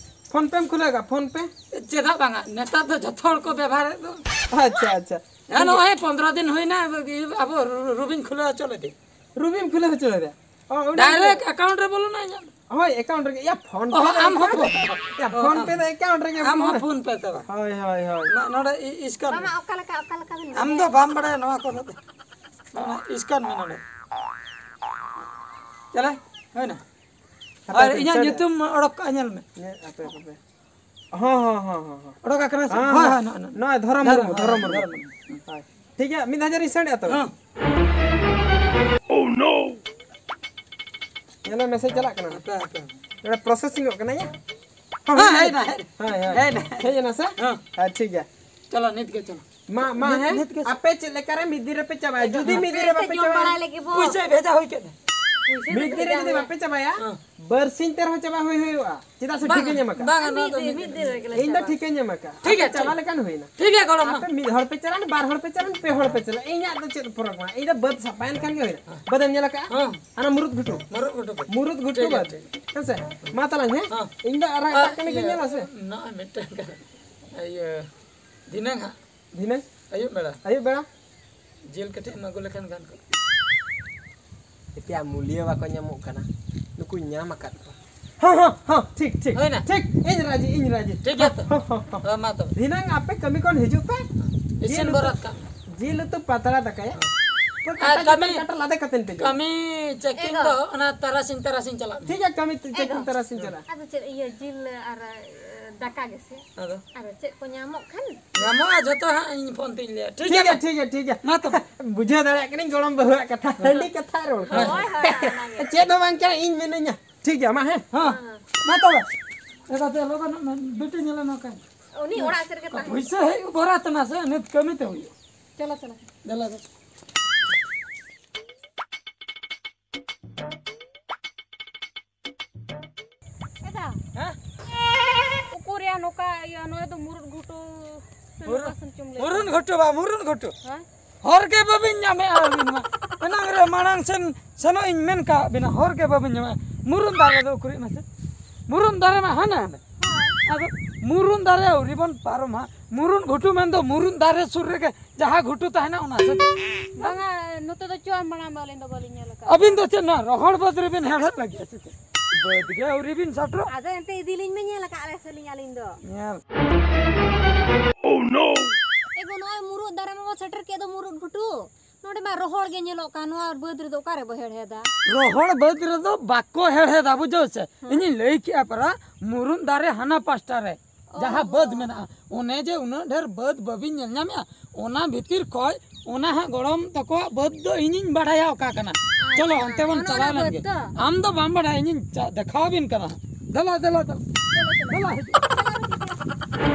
ᱯᱷᱳᱱ ᱯᱮᱢ ᱠᱷᱩᱞᱟᱹᱣ ᱠᱟᱜᱼᱟ, ᱯᱷᱳᱱ ᱯᱮ? ᱪᱮᱫᱟᱜ ᱵᱟᱝᱟ? ᱱᱮᱛᱟᱨ ᱫᱚ ᱡᱷᱚᱛᱚ ᱦᱚᱲ ᱠᱚ ᱵᱮᱵᱷᱟᱨᱮᱫ ᱫᱚ᱾ ᱟᱪᱪᱷᱟ, ᱟᱪᱪᱷᱟ᱾ ᱦᱮᱸ, ᱱᱚᱜᱼᱚᱭ ᱯᱚᱱᱫᱽᱨᱚ ᱫᱤᱱ ᱦᱩᱭᱱᱟ, ᱟᱵᱚ ᱨᱩ-, ᱨᱩᱵᱤᱱ ᱠᱷᱩᱞᱟᱹᱣ ᱦᱚᱪᱚ ᱞᱮᱫᱮ᱾ ᱨᱩᱵᱤᱱ ᱠᱷᱩᱞᱟᱹᱣ ᱦᱚᱪᱚ ᱞᱮᱫᱮ? ᱚ, ᱚᱸᱰᱮ ᱰᱟᱭᱨᱮᱠᱴ ᱟᱠᱟᱣᱩᱱᱴ ᱨᱮ ᱵᱚᱞᱚᱱᱟ ᱤᱧᱟᱹᱜ ᱫᱚ᱾ ᱦᱳᱭ, ᱟᱠᱟᱣᱩᱱᱴ ᱨᱮᱜᱮ᱾ ᱭᱟ, ᱯᱷᱳᱱ ᱚ, ᱯᱮ ᱫᱚ ᱟᱢ ᱦᱚᱸ ᱟᱠᱟᱣᱩᱱᱴ ᱯᱷᱳᱱ᱾ ᱨᱮᱜᱮ᱾ ᱭᱟ, ᱯᱷᱳᱱ ᱯᱮ ᱫᱚ ᱟᱠᱟᱣᱩᱱᱴ ᱨᱮᱜᱮ ᱟᱢ ᱦᱚᱸ ᱵᱚᱞᱚᱱᱟ᱾ ᱯᱷᱳᱱ ᱯᱮ ᱛᱟᱵᱚᱱ᱾ ᱦᱳᱭ, ᱦᱳᱭ, ᱦᱳᱭ᱾ ᱱᱚ-, ᱱᱚᱰᱮ ᱤ-, ᱤᱥᱠᱟᱱ ᱢᱟᱢᱟ, ᱢᱮ᱾ ᱚᱠᱟ ᱞᱮᱠᱟ, ᱚᱠᱟ ᱞᱮᱠᱟ ᱵᱤᱱ ᱟᱢ ᱫᱚ ᱵᱟᱰᱟᱭᱟ? ᱵᱟᱢ ᱵᱟᱰᱟᱭᱟ ᱱᱚᱣᱟ ᱠᱚᱫᱚ᱾ ᱱᱚᱣᱟ ᱤᱥᱠᱟᱱ ᱢᱮ ᱱᱚᱰᱮ᱾ ᱪᱟᱞᱮ, ᱦᱩᱭᱱᱟ᱾ ᱦᱟᱯᱮ, ᱟᱨ ᱦᱟᱯᱮ, ᱤᱧᱟᱹᱜ ᱥᱟᱰᱮ᱾ ᱧᱩᱛᱩᱢ ᱚᱰᱚᱠ ᱠᱟᱜᱼᱟ, ᱧᱮᱞ ᱢᱮ᱾ ᱧᱮ-, ᱦᱟᱯᱮ, ᱦᱟᱯᱮ᱾ ᱦᱚᱸ, ᱦᱚᱸ, ᱦᱚᱸ, ᱦᱚᱸ, ᱦᱚᱸ᱾ ᱚᱰᱚᱠ ᱟᱠᱟᱱᱟ ᱥᱮ? ᱦᱮᱸ, ᱦᱳᱭ, ᱦᱮᱸ᱾ ᱦᱳᱭ, ᱱᱚᱜᱼᱚ, ᱱᱚᱜᱼᱚ᱾ ᱱᱚᱜᱼᱚᱭ ᱫᱷᱚᱨᱚᱢ ᱫᱷᱚᱨᱚᱢ, ᱢᱩᱨᱢᱩ, ᱦᱳᱭ, ᱫᱷᱚᱨᱚᱢ ᱫᱷᱚᱨᱚᱢ ᱢᱩᱨᱢᱩ᱾ ᱢᱩᱨᱢᱩ᱾ ᱦᱳᱭ᱾ ᱴᱷᱤᱠ ᱜᱮᱭᱟ, ᱢᱤᱫ ᱦᱟᱡᱟᱨ ᱤᱧ ᱥᱮᱱᱰ ᱮᱫᱼᱟ ᱛᱚᱵᱮ᱾ ᱦᱮᱸ᱾ ᱧᱮᱞ ᱢᱮ, ᱢᱮᱥᱮᱡᱽ ᱪᱟᱞᱟᱜ ᱠᱟᱱᱟ᱾ ᱦᱟᱯᱮ, ᱦᱟᱯᱮ᱾ ᱱᱚᱰᱮ ᱯᱨᱚᱥᱮᱥᱤᱝ ᱚᱜ ᱠᱟᱱᱟ, ᱭᱟ? ᱦᱮᱸ, ᱦᱮᱡ ᱮᱱᱟ, ᱦᱮᱡ ᱮᱱᱟ᱾ ᱦᱳᱭ, ᱦᱳᱭ᱾ ᱦᱮᱡ ᱮᱱᱟ᱾ ᱦᱮᱡ ᱮᱱᱟ ᱥᱮ? ᱦᱮᱸ᱾ ᱦᱮᱸ, ᱴᱷᱤᱠ ᱜᱮᱭᱟ᱾ ᱪᱚᱞᱚ, ᱱᱤᱛ ᱜᱮ ᱪᱚᱞᱚ᱾ ᱢᱟ, ᱢᱟ, ᱱᱤᱛ, ᱦᱮᱸ? ᱱᱤᱛ ᱜᱮ᱾ ᱟᱯᱮ ᱪᱮᱫ ᱞᱮᱠᱟ ᱨᱮ ᱢᱤᱫ ᱫᱤᱱ ᱨᱮᱯᱮ ᱪᱟᱵᱟᱭᱟ? ᱡᱩᱫᱤ ᱢᱤᱫ ᱫᱤᱱ ᱨᱮ ᱵᱟᱯᱮ ᱡᱚᱢ ᱪᱟᱵᱟᱭᱟ, ᱵᱟᱲᱟᱭ ᱞᱟᱹᱜᱤᱫ ᱵᱚ᱾ ᱯᱩᱭᱥᱟᱹ ᱵᱷᱮᱡᱟ ᱦᱩᱭ ᱠᱮᱫ ᱫᱚ᱾ ᱯᱩᱭᱥᱟᱹ ᱢᱤᱫ ᱫᱤᱱ ᱨᱮ ᱵᱷᱮᱡᱟ ᱡᱩᱫᱤ ᱦᱩᱭ ᱵᱟᱯᱮ ᱠᱮᱫ ᱪᱟᱵᱟᱭᱟ, ᱫᱚ᱾ ᱦᱮᱸ᱾ ᱵᱟᱨᱥᱤᱧ ᱛᱮ ᱨᱮᱦᱚᱸ ᱪᱟᱵᱟ ᱦᱩᱭ ᱦᱩᱭᱩᱜᱼᱟ᱾ ᱪᱮᱫᱟᱜ ᱥᱮ ᱵᱟᱝᱟ, ᱴᱷᱤᱠᱟᱹᱧ ᱮᱢ ᱟᱠᱟᱫ᱾ ᱵᱟᱝᱟ, ᱱᱚᱣᱟ ᱢᱤᱫ ᱫᱚ ᱫᱤᱱ, ᱢᱤᱫ ᱢᱤᱫ ᱫᱤᱱ ᱫᱤᱱ᱾ ᱨᱮᱜᱮ ᱞᱮ ᱤᱧ ᱫᱚ ᱪᱟᱵᱟᱭᱟ᱾ ᱴᱷᱤᱠᱟᱹᱧ ᱮᱢ ᱟᱠᱟᱫ᱾ ᱴᱷᱤᱠ ᱜᱮᱭᱟ, ᱜᱚᱲᱚᱢ ᱢᱟ᱾ ᱟᱯᱮ ᱢᱤᱫ ᱦᱚᱲ ᱯᱮ ᱪᱟᱞᱟᱜᱼᱟ, ᱵᱟᱨ ᱦᱚᱲ ᱯᱮ ᱪᱟᱞᱟᱜᱼᱟ, ᱯᱮ ᱦᱚᱲ ᱯᱮ ᱪᱟᱞᱟᱜᱼᱟ, ᱤᱧᱟᱹᱜ ᱫᱚ ᱪᱮᱫ ᱯᱚᱨᱚᱠ ᱢᱟ? ᱤᱧ ᱫᱚ ᱵᱟᱹᱫᱽ ᱥᱟᱯᱷᱟᱭᱮᱱ ᱠᱷᱟᱱ ᱜᱮ ᱦᱩᱭᱱᱟ᱾ ᱦᱮᱸ᱾ ᱵᱟᱹᱫᱽ ᱮᱢ ᱧᱮᱞ ᱟᱠᱟᱫᱼᱟ? ᱦᱮᱸ᱾ ᱦᱟᱱᱟ ᱢᱩᱨᱩᱫ ᱜᱷᱩᱴᱩ? ᱢᱩᱨᱩᱫ ᱜᱷᱩᱴᱩ ᱵᱟᱹᱫᱽ᱾ ᱢᱩᱨᱩᱫ ᱜᱷᱩᱴᱩ ᱴᱷᱤᱠ ᱜᱮᱭᱟ, ᱵᱟᱹᱫᱽ᱾ ᱴᱷᱤᱠ ᱜᱮᱭᱟ᱾ ᱦᱮᱸ ᱥᱮ? ᱢᱟ ᱛᱟᱞᱟᱝ, ᱦᱮᱸ? ᱦᱮᱸ᱾ ᱤᱧ ᱫᱚ ᱟᱨ ᱮᱴᱟᱜ ᱟᱨ ᱠᱟᱹᱢᱤ ᱠᱚᱧ ᱤᱭᱟᱹ, ᱧᱮᱞᱟ ᱥᱮ? ᱱᱚᱜᱼᱚᱭ ᱢᱤᱫᱴᱟᱝ ᱠᱟᱛᱷᱟ᱾ ᱤᱭᱟᱹ, ᱫᱷᱤᱱᱟᱹᱝ ᱦᱟᱸᱜ᱾ ᱫᱷᱤᱱᱟᱹᱝ? ᱟᱹᱭᱩᱵ ᱵᱮᱲᱟ᱾ ᱟᱹᱭᱩᱵ ᱵᱮᱲᱟ? ᱡᱤᱞ ᱠᱟᱹᱴᱤᱡ ᱮᱢ ᱟᱹᱜᱩ ᱞᱮᱠᱷᱟᱱ ᱜᱟᱱ ᱠᱚᱜᱼᱟ᱾ ᱮᱛᱮᱭᱟ, ᱢᱩᱞᱤᱭᱟᱹ ᱵᱟᱠᱚ ᱧᱟᱢᱚᱜ ᱠᱟᱱᱟ᱾ ᱱᱩᱠᱩᱧ ᱧᱟᱢ ᱟᱠᱟᱫ ᱠᱚᱣᱟ᱾ ᱦᱚᱸ, ᱦᱚᱸ, ᱦᱚᱸ, ᱴᱷᱤᱠ, ᱴᱷᱤᱠ, ᱦᱩᱭᱱᱟ? ᱴᱷᱤᱠ, ᱤᱧ ᱨᱟᱡᱤ, ᱤᱧ ᱨᱟᱡᱤ᱾ ᱴᱷᱤᱠ ᱜᱮᱭᱟ ᱛᱚ᱾ ᱦᱚᱸ, ᱦᱚᱸ, ᱦᱚᱸ, ᱦᱚᱸ᱾ ᱦᱳᱭ, ᱢᱟ ᱛᱚᱵᱮ᱾ ᱫᱷᱤᱱᱟᱹᱝ ᱟᱯᱮ ᱠᱟᱹᱢᱤ ᱠᱷᱚᱱ ᱦᱤᱡᱩᱜ ᱯᱮ᱾ ᱤᱥᱤᱱ ᱡᱤᱞ ᱩᱛᱩ, ᱵᱚᱨᱟᱛ ᱠᱟᱜ᱾ ᱡᱤᱞ ᱩᱛᱩ ᱯᱟᱛᱲᱟ ᱫᱟᱠᱟᱭᱟ᱾ ᱦᱚᱸ᱾ ᱟᱨ ᱠᱟᱴᱟ ᱠᱟᱹᱢᱤ, ᱠᱟᱴᱟ ᱞᱟᱫᱮ ᱠᱟᱛᱮᱱ ᱯᱮ ᱡᱚᱢᱟ᱾ ᱠᱟᱹᱢᱤ ᱪᱮᱠᱤᱝ ᱮᱜᱳ᱾ ᱫᱚ ᱚᱱᱟ ᱛᱟᱨᱟᱥᱤᱧ ᱛᱟᱨᱟᱥᱤᱧ ᱪᱟᱞᱟᱜ ᱢᱮ᱾ ᱴᱷᱤᱠ ᱜᱮᱭᱟ, ᱠᱟᱹᱢᱤ ᱪᱮᱠᱤᱝ ᱮᱜᱳ᱾ ᱛᱟᱨᱟᱥᱤᱧ ᱪᱟᱞᱟᱜᱼᱟ᱾ ᱟᱫᱚ ᱪᱮᱫ ᱤᱭᱟᱹ ᱡᱤᱞ ᱟᱨ ᱮ, ᱫᱟᱠᱟ ᱜᱮᱥᱮ? ᱟᱫᱚ ᱟᱨ ᱪᱮᱫ ᱠᱚ ᱧᱟᱢᱚᱜ ᱠᱷᱟᱱ? ᱧᱟᱢᱚᱜᱼᱟ ᱡᱚᱛᱚ ᱦᱟᱸᱜ, ᱤᱧ ᱯᱷᱳᱱ ᱛᱤᱧ ᱞᱟᱹᱭᱟ᱾ ᱴᱷᱤᱠ ᱴᱷᱤᱠ ᱜᱮᱭᱟ, ᱜᱮᱭᱟ? ᱴᱷᱤᱠ ᱜᱮᱭᱟ, ᱴᱷᱤᱠ ᱜᱮᱭᱟ᱾ ᱢᱟ ᱛᱚᱵᱮ᱾ ᱵᱩᱡᱷᱟᱹᱣ ᱫᱟᱲᱮᱭᱟᱜ ᱠᱟᱹᱱᱟᱹᱧ ᱜᱚᱲᱚᱢ ᱵᱟᱹᱦᱩᱣᱟᱜ ᱠᱟᱛᱷᱟ᱾ ᱦᱳᱭ᱾ ᱦᱟᱺᱰᱤ ᱠᱟᱛᱷᱟ ᱨᱚᱲ᱾ ᱦᱳᱭ, ᱦᱳᱭ, ᱚᱱᱟᱜᱮ᱾ ᱪᱮᱫ ᱦᱚᱸ ᱵᱟᱝ ᱠᱟᱱᱟ, ᱤᱧ ᱢᱮᱱᱟᱹᱧᱟ᱾ ᱴᱷᱤᱠ ᱜᱮᱭᱟ, ᱢᱟ ᱦᱮᱸ᱾ ᱦᱮᱸ᱾ ᱦᱮᱸ᱾ ᱢᱟ ᱛᱚᱵᱮ᱾ ᱮ ᱜᱟᱛᱮ, ᱞᱚᱜᱚᱱᱚᱜ ᱢᱮ, ᱵᱤᱴᱤ ᱧᱮᱞᱮ ᱱᱚᱝᱠᱟ᱾ ᱩᱱᱤ ᱚᱲᱟᱜ ᱥᱮᱫ ᱨᱮᱜᱮ ᱛᱟᱦᱮᱸ᱾ ᱯᱩᱭᱥᱟᱹ ᱦᱮᱡ ᱵᱷᱚᱨᱟ ᱛᱟᱱᱟ ᱥᱮ, ᱱᱤᱛ ᱠᱟᱹᱢᱤ ᱛᱮ ᱦᱩᱭᱩᱜᱼᱟ᱾ ᱪᱚᱞᱚ, ᱪᱚᱞᱚ᱾ ᱫᱮᱞᱟ ᱫᱚ᱾ ᱮᱫᱟ᱾ ᱦᱮᱸ? ᱩᱠᱩᱨᱭᱟ ᱱᱚᱝᱠᱟ ᱤᱭᱟᱹ, ᱱᱚᱜᱼᱚᱭ ᱫᱚ ᱢᱩᱨᱩᱫ ᱜᱷᱩᱴᱩ ᱥᱮ ᱢᱩᱨᱩᱫ, ᱱᱚᱝᱠᱟ ᱥᱮᱱ ᱪᱚᱢ ᱞᱟᱹᱭ ᱢᱩᱨᱩᱫ ᱠᱮᱫᱟ᱾ ᱜᱷᱩᱴᱩ ᱵᱟ, ᱢᱩᱨᱩᱫ ᱜᱷᱩᱴᱩ᱾ ᱦᱮᱸ? ᱦᱚᱨ ᱜᱮ ᱵᱟᱹᱵᱤᱱ ᱧᱟᱢᱮᱜᱼᱟ ᱟᱹᱵᱤᱱ ᱢᱟ᱾ ᱮᱱᱟᱝ ᱨᱮ ᱢᱟᱲᱟᱝ ᱥᱮᱱ ᱥᱮᱱᱚᱜ ᱤᱧ ᱢᱮᱱ ᱠᱟᱜ ᱵᱤᱱᱟ, ᱦᱚᱨ ᱜᱮ ᱵᱟᱹᱵᱤᱱ ᱧᱟᱢᱮᱜᱼᱟ᱾ ᱢᱩᱨᱩᱫ ᱫᱟᱨᱮ ᱫᱚ ᱩᱠᱩᱨᱤᱡ ᱢᱟᱥᱮ? ᱢᱩᱨᱩᱫ ᱫᱟᱨᱮ ᱢᱟ ᱦᱟᱱᱟ ᱦᱟᱸᱰᱮ᱾ ᱦᱳᱭ᱾ ᱟᱫᱚ ᱢᱩᱨᱩᱫ ᱫᱟᱨᱮ ᱟᱹᱣᱨᱤ ᱵᱚᱱ ᱯᱟᱨᱚᱢᱟ᱾ ᱢᱩᱨᱩᱫ ᱜᱷᱩᱴᱩ ᱢᱮᱱᱫᱚ ᱢᱩᱨᱩᱫ ᱫᱟᱨᱮ ᱥᱩᱨ ᱨᱮᱜᱮ ᱡᱟᱦᱟᱸ ᱜᱷᱩᱴᱩ ᱛᱟᱦᱮᱱᱟ ᱚᱱᱟ ᱥᱮ? ᱵᱟᱝᱟ, ᱱᱚᱛᱮ ᱫᱚ ᱪᱚ ᱢᱟᱲᱟᱝ ᱫᱚ ᱟᱹᱞᱤᱧ ᱫᱚ ᱵᱟᱹᱞᱤᱧ ᱧᱮᱞ ᱟᱠᱟᱫᱼᱟ᱾ ᱟᱹᱵᱤᱱ ᱫᱚ ᱪᱮᱫ ᱱᱚᱣᱟ ᱨᱚᱦᱚᱲ ᱵᱟᱹᱫᱽ ᱨᱮᱵᱤᱱ ᱦᱮᱲᱦᱮᱫ ᱞᱟᱹᱜᱤᱫ ᱥᱮ ᱪᱮᱫ? ᱵᱟᱹᱫᱽ ᱜᱮ ᱟᱹᱣᱨᱤ ᱵᱤᱱ ᱥᱮᱴᱮᱨᱚᱜ᱾ ᱟᱫᱚ ᱮᱱᱛᱮ ᱤᱫᱤ ᱞᱤᱧ ᱢᱮ, ᱧᱮᱞ ᱟᱠᱟᱫ ᱨᱮ ᱥᱮᱞᱤᱧ ᱟᱹᱞᱤᱧ ᱫᱚ᱾ ᱧᱮᱞ᱾ Oh no! ᱮ ᱜᱚ, ᱱᱚᱜᱼᱚᱭ ᱢᱩᱨᱩᱫ ᱫᱟᱨᱮ ᱢᱟᱵᱚ ᱥᱮᱴᱮᱨ ᱠᱮᱫ ᱫᱚ ᱢᱩᱨᱩᱫ ᱜᱷᱩᱴᱩ᱾ ᱱᱚᱰᱮ ᱢᱟ ᱨᱚᱦᱚᱲ ᱜᱮ ᱧᱮᱞᱚᱜ ᱠᱟᱱ, ᱱᱚᱣᱟ ᱵᱟᱹᱫᱽ ᱨᱮᱫᱚ ᱚᱠᱟᱨᱮ ᱵᱚ ᱦᱮᱲᱦᱮᱫᱟ? ᱨᱚᱦᱚᱲ ᱵᱟᱹᱫᱽ ᱨᱮᱫᱚ ᱵᱟᱠᱚ ᱦᱮᱲᱦᱮᱫᱟ, ᱵᱩᱡᱷᱟᱹᱣ ᱥᱮ? ᱦᱮᱸ᱾ ᱤᱧᱤᱧ ᱞᱟᱹᱭ ᱠᱮᱜᱼᱟ ᱯᱟᱨᱟ, ᱢᱩᱨᱩᱫ ᱫᱟᱨᱮ ᱦᱟᱱᱟ ᱯᱟᱥᱴᱟ ᱨᱮ ᱚ, ᱡᱟᱦᱟᱸ ᱚ᱾ ᱵᱟᱹᱫᱽ ᱢᱮᱱᱟᱜᱼᱟ, ᱚᱱᱮ ᱡᱮ ᱩᱱᱟᱹᱜ ᱰᱷᱮᱨ ᱵᱟᱹᱫᱽ ᱵᱟᱹᱵᱤᱱ ᱧᱮᱞ ᱧᱟᱢᱮᱜᱼᱟ, ᱚᱱᱟ ᱵᱷᱤᱛᱤᱨ ᱠᱷᱚᱡ ᱚᱱᱟ ᱦᱟᱸᱜ ᱜᱚᱲᱚᱢ ᱛᱟᱠᱚᱣᱟᱜ ᱵᱟᱹᱫᱽ ᱫᱚ ᱤᱧᱤᱧ ᱵᱟᱲᱟᱭᱟ ᱚᱠᱟ ᱠᱟᱱᱟ᱾ ᱟᱪᱪᱷᱟ, ᱪᱚᱞᱚ, ᱚᱱᱛᱮ ᱵᱚᱱ ᱚᱱᱟ ᱪᱟᱞᱟᱣ ᱚᱱᱟ ᱞᱮᱱ ᱵᱟᱹᱫᱽ ᱜᱮ᱾ ᱛᱚ? ᱟᱢ ᱫᱚ ᱵᱟᱢ ᱵᱟᱲᱟᱭᱟ, ᱤᱧᱤᱧ ᱪᱟ-, ᱫᱮᱠᱷᱟᱣ ᱟᱵᱤᱱ ᱠᱟᱱᱟ ᱦᱟᱸᱜ᱾ ᱫᱮᱞᱟ, ᱫᱮᱞᱟ, ᱫᱮᱞᱟ᱾ ᱪᱚᱞᱚ, ᱪᱚᱞᱚ᱾ ᱫᱮᱞᱟ, ᱦᱤᱡᱩᱜ᱾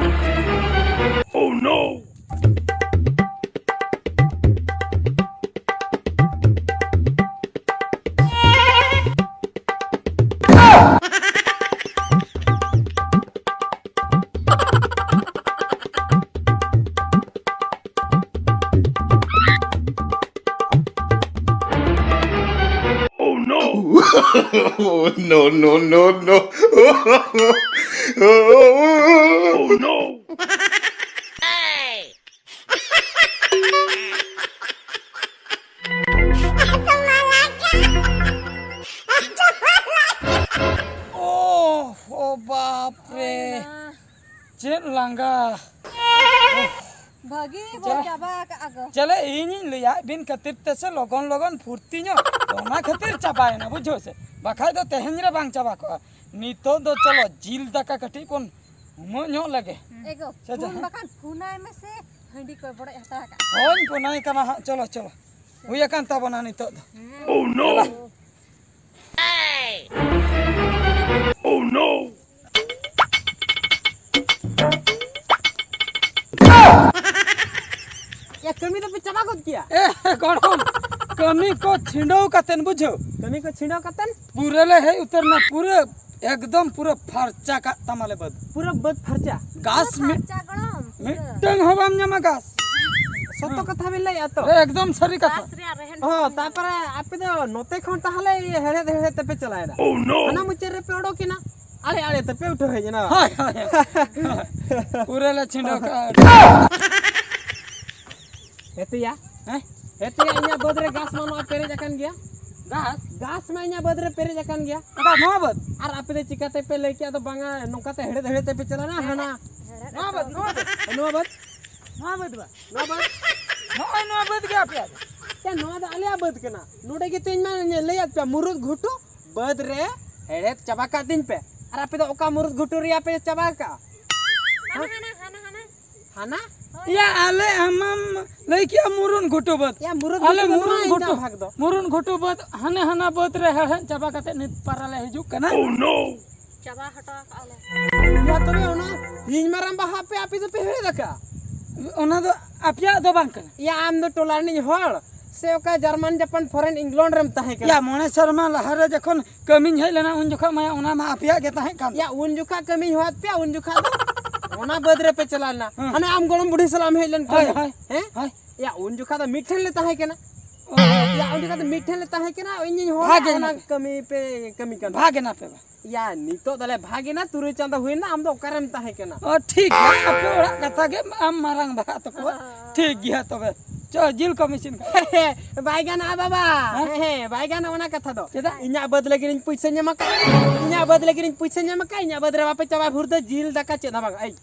Oh no! Oh no! Oh, no, no, no, no. Oh no! ᱳᱦ, ᱳ ᱵᱟᱯ ᱨᱮ᱾ ᱦᱩᱭᱱᱟ᱾ ᱪᱮᱫ ᱞᱟᱸᱜᱟ᱾ ᱳᱦ᱾ ᱵᱷᱟᱹᱜᱤ ᱵᱚ ᱪᱟᱵᱟ ᱟᱠᱟᱜᱼᱟ ᱜᱚ᱾ ᱪᱟᱞᱮ, ᱤᱧᱤᱧ ᱞᱟᱹᱭᱟᱫ ᱵᱤᱱ ᱠᱷᱟᱹᱛᱤᱨ ᱛᱮᱥᱮ ᱞᱚᱜᱚᱱ ᱞᱚᱜᱚᱱ ᱯᱷᱩᱨᱛᱤ ᱧᱚᱜ, ᱚᱱᱟ ᱠᱷᱟᱹᱛᱤᱨ ᱪᱟᱵᱟᱭᱮᱱᱟ, ᱵᱩᱡᱷᱟᱹᱣ ᱥᱮ? ᱵᱟᱠᱷᱟᱡ ᱫᱚ ᱛᱮᱦᱮᱧ ᱨᱮ ᱵᱟᱝ ᱪᱟᱵᱟ ᱠᱚᱜᱼᱟ᱾ ᱱᱤᱛᱚᱜ ᱫᱚ ᱪᱚᱞᱚ, ᱡᱤᱞ ᱫᱟᱠᱟ ᱠᱟᱹᱴᱤᱡ ᱵᱚᱱ ᱩᱢᱟᱹᱜ ᱧᱚᱜ ᱞᱮᱜᱮ᱾ ᱮ ᱜᱚ, ᱥᱮ ᱯᱷᱳᱱ ᱡᱟᱦᱟᱸ ᱵᱟᱠᱷᱟᱱ ᱯᱷᱳᱱᱟᱭ ᱢᱮᱥᱮ, ᱦᱟᱺᱰᱤ ᱠᱚᱭ ᱵᱚᱰᱚᱡ ᱦᱟᱛᱟᱲ ᱟᱠᱟᱫ᱾ ᱦᱳᱭ, ᱯᱷᱳᱱᱟᱭ ᱠᱟᱱᱟ ᱦᱟᱸᱜ, ᱪᱚᱞᱚ, ᱪᱚᱞᱚ᱾ ᱦᱩᱭ ᱟᱠᱟᱱ ᱛᱟᱵᱚᱱᱟ ᱱᱤᱛᱚᱜ ᱫᱚ᱾ ᱦᱮᱸ᱾ Oh no! Oh no! ᱭᱟ, ᱠᱟᱹᱢᱤ ᱫᱚᱯᱮ ᱪᱟᱵᱟ ᱜᱚᱫ ᱠᱮᱭᱟ? ᱮ, ᱜᱚᱲᱚᱢ, ᱠᱟᱹᱢᱤ ᱠᱚ ᱪᱷᱤᱸᱰᱟᱹᱣ ᱠᱟᱛᱮᱱ, ᱵᱩᱡᱷᱟᱹᱣ? ᱠᱟᱹᱢᱤ ᱠᱚ ᱪᱷᱤᱸᱰᱟᱹᱣ ᱠᱟᱛᱮᱱ? ᱯᱩᱨᱟᱹ ᱞᱮ ᱦᱮᱡ ᱩᱛᱟᱹᱨ ᱱᱟ, ᱯᱩᱨᱟᱹ, ᱮᱠᱫᱚᱢ ᱯᱩᱨᱟᱹ ᱯᱷᱟᱨᱪᱟ ᱠᱟᱜ ᱛᱟᱢᱟᱞᱮ ᱵᱟᱹᱫᱽ᱾ ᱯᱩᱨᱟᱹ ᱵᱟᱹᱫᱽ ᱯᱷᱟᱨᱪᱟ? ᱜᱷᱟᱥ ᱯᱩᱨᱟᱹ ᱢᱤᱫ, ᱯᱷᱟᱨᱪᱟ, ᱜᱚᱲᱚᱢ, ᱯᱩᱨᱟᱹ᱾ ᱢᱤᱫᱴᱟᱝ ᱦᱚᱸ ᱵᱟᱢ ᱧᱟᱢᱟ ᱜᱷᱟᱥ᱾ ᱥᱚᱛᱚ ᱠᱟᱛᱷᱟ ᱵᱤᱱ ᱞᱟᱹᱭᱮᱜᱼᱟ ᱛᱚ? ᱮ, ᱮᱠᱫᱚᱢ ᱥᱟᱹᱨᱤ ᱠᱟᱛᱷᱟ᱾ ᱜᱷᱟᱥ ᱨᱮᱭᱟᱜ ᱨᱮᱦᱮᱫ ᱦᱚᱸ, ᱠᱚ ᱛᱟᱨᱯᱚᱨᱮ ᱟᱯᱮ ᱫᱚ ᱱᱚᱛᱮ ᱠᱷᱚᱱ ᱛᱟᱦᱞᱮ ᱦᱮᱲᱦᱮᱫ ᱦᱮᱲᱦᱮᱫ ᱛᱮᱯᱮ ᱪᱟᱞᱟᱣᱮᱱᱟ? Oh no! ᱦᱟᱱᱟ ᱢᱩᱪᱟᱹᱫ ᱨᱮᱯᱮ ᱚᱰᱚᱠᱮᱱᱟ, ᱟᱲᱮ ᱟᱲᱮ ᱛᱮᱯᱮ ᱩᱴᱷᱟᱹᱣ ᱦᱮᱡ ᱮᱱᱟ᱾ ᱦᱳᱭ, ᱦᱳᱭ, ᱦᱳᱭ᱾ ᱯᱩᱨᱟᱹ ᱞᱮ ᱪᱷᱤᱸᱰᱟᱹᱣ ᱠᱟᱜᱼᱟ᱾ ᱦᱮᱛᱮᱭᱟ, ᱦᱮᱸ? ᱦᱮᱛᱮᱭᱟ, ᱤᱧᱟᱹᱜ ᱵᱟᱹᱫᱽ ᱨᱮ ᱜᱷᱟᱥ ᱢᱟ ᱱᱚᱣᱟ ᱯᱮᱨᱮᱡ ᱟᱠᱟᱱ ᱜᱮᱭᱟ᱾ ᱜᱷᱟᱥ? ᱜᱷᱟᱥ ᱢᱟ ᱤᱧᱟᱹᱜ ᱵᱟᱹᱫᱽ ᱨᱮ ᱯᱮᱨᱮᱡ ᱟᱠᱟᱱ ᱜᱮᱭᱟ᱾ ᱚᱠᱟ ᱱᱚᱣᱟ ᱵᱟᱹᱫᱽ? ᱟᱨ ᱟᱯᱮ ᱫᱚ ᱪᱤᱠᱟᱹ ᱛᱮᱯᱮ ᱞᱟᱹᱭ ᱠᱮᱜᱼᱟ ᱫᱚ ᱵᱟᱝᱟ, ᱱᱚᱝᱠᱟ ᱛᱮ ᱦᱮᱲᱦᱮᱫ ᱦᱮᱲᱦᱮᱫ ᱛᱮᱯᱮ ᱪᱟᱞᱟᱜᱼᱟ? ᱦᱟᱱᱟ ᱱᱚᱣᱟ ᱵᱟᱹᱫᱽ, ᱱᱚᱣᱟ ᱵᱟᱹᱫᱽ᱾ ᱱᱚᱣᱟ ᱵᱟᱹᱫᱽ ᱵᱟ? ᱱᱚᱣᱟ ᱵᱟᱹᱫᱽ? ᱱᱚᱜᱼᱚᱭ ᱱᱚᱣᱟ ᱵᱟᱹᱫᱽ ᱜᱮ ᱟᱯᱮᱭᱟᱜ ᱫᱚ? ᱮ, ᱱᱚᱣᱟ ᱫᱚ ᱟᱞᱮᱭᱟᱜ ᱵᱟᱹᱫᱽ ᱠᱟᱱᱟ᱾ ᱱᱚᱰᱮ ᱜᱮ ᱛᱚ ᱤᱧ ᱢᱟ ᱞᱟᱹᱭᱟᱫ ᱯᱮᱭᱟ, ᱢᱩᱨᱩᱫ ᱜᱷᱩᱴᱩ ᱵᱟᱹᱫᱽ ᱨᱮ ᱦᱮᱲᱦᱮᱫ ᱪᱟᱵᱟ ᱠᱟᱜ ᱛᱤᱧ ᱯᱮ᱾ ᱟᱨ ᱟᱯᱮ ᱫᱚ ᱚᱠᱟ ᱢᱩᱨᱩᱫ ᱜᱷᱩᱴᱩ ᱨᱮᱭᱟᱜ ᱯᱮ ᱪᱟᱵᱟ ᱠᱟᱜᱼᱟ? ᱦᱟᱱᱟ, ᱦᱟᱱᱟ, ᱦᱟᱱᱟ, ᱦᱟᱱᱟ᱾ ᱦᱟᱱᱟ? ᱭᱟ, ᱟᱞᱮ ᱟᱢᱟᱢ ᱞᱟᱹᱭ ᱠᱮᱜᱼᱟ ᱢᱩᱨᱩᱱ ᱜᱷᱩᱴᱩ ᱵᱟᱹᱫᱽ᱾ ᱭᱟ, ᱢᱩᱨᱩᱱ ᱟᱞᱮ ᱜᱷᱩᱴᱩ ᱫᱚ ᱢᱩᱨᱩᱱ ᱵᱟᱝ ᱜᱷᱩᱴᱩ, ᱤᱧᱟᱹᱜ ᱵᱷᱟᱜᱽ ᱫᱚ᱾ ᱢᱩᱨᱩᱱ ᱜᱷᱩᱴᱩ ᱵᱟᱹᱫᱽ ᱦᱟᱱᱮ ᱦᱟᱱᱟ ᱵᱟᱹᱫᱽ ᱨᱮ ᱦᱮᱲᱦᱮᱫ ᱪᱟᱵᱟ ᱠᱟᱛᱮ ᱱᱤᱛ ᱯᱟᱨᱟ ᱞᱮ ᱦᱤᱡᱩᱜ ᱠᱟᱱᱟ᱾ Oh no! ᱪᱟᱵᱟ ᱦᱚᱴᱚ ᱠᱟᱜᱼᱟ ᱞᱮ᱾ ᱭᱟ, ᱛᱚᱵᱮ ᱚᱱᱟ ᱦᱤᱧ ᱢᱟᱨᱟᱝ ᱵᱟᱦᱟ ᱯᱮ ᱟᱯᱮ ᱫᱚᱯᱮ ᱦᱮᱲᱦᱮᱫ ᱟᱠᱟᱜᱼᱟ? ᱚᱱᱟ ᱫᱚ ᱟᱯᱮᱭᱟᱜ ᱫᱚ ᱵᱟᱝ ᱠᱟᱱᱟ᱾ ᱭᱟ, ᱟᱢ ᱫᱚ ᱴᱚᱞᱟ ᱨᱤᱱᱤᱡ ᱦᱚᱲ ᱥᱮ ᱚᱠᱟ ᱡᱟᱨᱢᱟᱱ, ᱡᱟᱯᱟᱱ, ᱯᱷᱚᱨᱮᱱ, ᱤᱝᱞᱚᱱᱰ ᱨᱮᱢ ᱛᱟᱦᱮᱸ ᱠᱟᱱᱟ? ᱭᱟ, ᱢᱚᱬᱮ ᱥᱮᱨᱢᱟ ᱞᱟᱦᱟ ᱨᱮ ᱡᱚᱠᱷᱚᱱ ᱠᱟᱹᱢᱤᱧ ᱦᱮᱡ ᱞᱮᱱᱟ, ᱩᱱ ᱡᱚᱠᱷᱚᱱ ᱢᱟ ᱚᱱᱟ ᱢᱟ ᱟᱯᱮᱭᱟᱜ ᱜᱮ ᱛᱟᱦᱮᱸ ᱠᱟᱱ᱾ ᱭᱟ, ᱩᱱ ᱡᱚᱠᱷᱟᱡ ᱠᱟᱹᱢᱤᱧ ᱦᱚᱦᱚᱣᱟᱫ ᱯᱮᱭᱟ, ᱩᱱ ᱡᱚᱠᱷᱟᱡ ᱫᱚ ᱚᱱᱟ ᱵᱟᱹᱫᱽ ᱨᱮᱯᱮ ᱪᱟᱞᱟᱣ ᱞᱮᱱᱟ᱾ ᱦᱮᱸ᱾ ᱦᱟᱱᱮ ᱟᱢ ᱜᱚᱲᱚᱢ ᱵᱩᱰᱷᱤ ᱥᱟᱞᱟᱜ ᱮᱢ ᱦᱮᱡ ᱞᱮᱱ ᱦᱳᱭ, ᱠᱟᱹᱢᱤ᱾ ᱦᱳᱭ, ᱦᱮᱸ? ᱦᱳᱭ᱾ ᱭᱟ, ᱩᱱ ᱡᱚᱠᱷᱟᱡ ᱫᱚ ᱢᱤᱫ ᱴᱷᱮᱱ ᱞᱮ ᱛᱟᱦᱮᱸ ᱠᱟᱱᱟ᱾ ᱚ᱾ ᱭᱟ, ᱩᱱ ᱡᱚᱠᱷᱟᱡ ᱫᱚ ᱢᱤᱫ ᱴᱷᱮᱱ ᱞᱮ ᱛᱟᱦᱮᱸ ᱠᱟᱱᱟ, ᱤᱧᱤᱧ ᱦᱚᱦᱚ ᱵᱷᱟᱜᱮ ᱞᱮᱫ ᱚᱱᱟ ᱮᱱᱟ ᱯᱮ᱾ ᱠᱟᱹᱢᱤ ᱯᱮ ᱠᱟᱹᱢᱤ ᱠᱟᱱ ᱵᱷᱟᱜᱮ ᱛᱟᱦᱮᱸᱫ᱾ ᱮᱱᱟ ᱯᱮ ᱵᱟ? ᱭᱟ, ᱱᱤᱛᱚᱜ ᱫᱚᱞᱮ ᱵᱷᱟᱜᱮ ᱮᱱᱟ, ᱛᱩᱨᱩᱭ ᱪᱟᱸᱫᱚ ᱦᱩᱭᱱᱟ, ᱟᱢ ᱫᱚ ᱚᱠᱟᱨᱮᱢ ᱛᱟᱦᱮᱸ ᱠᱟᱱᱟ? ᱚ, ᱴᱷᱤᱠ ᱜᱮᱭᱟ, ᱟᱯᱮ ᱚᱲᱟᱜ ᱠᱟᱛᱷᱟ ᱜᱮ ᱟᱢ ᱢᱟᱨᱟᱝ ᱵᱟᱦᱟ ᱛᱟᱠᱚᱣᱟ᱾ ᱴᱷᱤᱠ ᱜᱮᱭᱟ ᱛᱚᱵᱮ, ᱪᱚ ᱡᱤᱞ ᱠᱚᱢ ᱤᱥᱤᱱ ᱠᱟᱜᱼᱟ᱾ ᱵᱟᱭ ᱜᱟᱱᱚᱜᱼᱟ ᱵᱟᱵᱟ᱾ ᱦᱮᱸ? ᱦᱮᱸ, ᱦᱮᱸ, ᱵᱟᱭ ᱜᱟᱱᱚᱜᱼᱟ ᱚᱱᱟ ᱠᱟᱛᱷᱟ ᱫᱚ᱾ ᱪᱮᱫᱟᱜ? ᱤᱧᱟᱹᱜ ᱵᱟᱹᱫᱽ ᱞᱟᱹᱜᱤᱫ ᱤᱧ ᱯᱩᱭᱥᱟᱹᱧ ᱮᱢ ᱟᱠᱟᱫ, ᱤᱧᱟᱹᱜ ᱵᱟᱹᱫᱽ ᱞᱟᱹᱜᱤᱫ ᱤᱧ ᱯᱩᱭᱥᱟᱹᱧ ᱮᱢ ᱟᱠᱟᱫ, ᱤᱧᱟᱹᱜ ᱵᱟᱹᱫᱽ ᱨᱮ ᱵᱟᱯᱮ ᱪᱟᱵᱟ ᱵᱷᱩᱨ ᱫᱚ ᱡᱤᱞ ᱫᱟᱠᱟ ᱪᱮᱫ ᱦᱚᱸ ᱵᱟᱝ᱾ ᱟᱭ᱾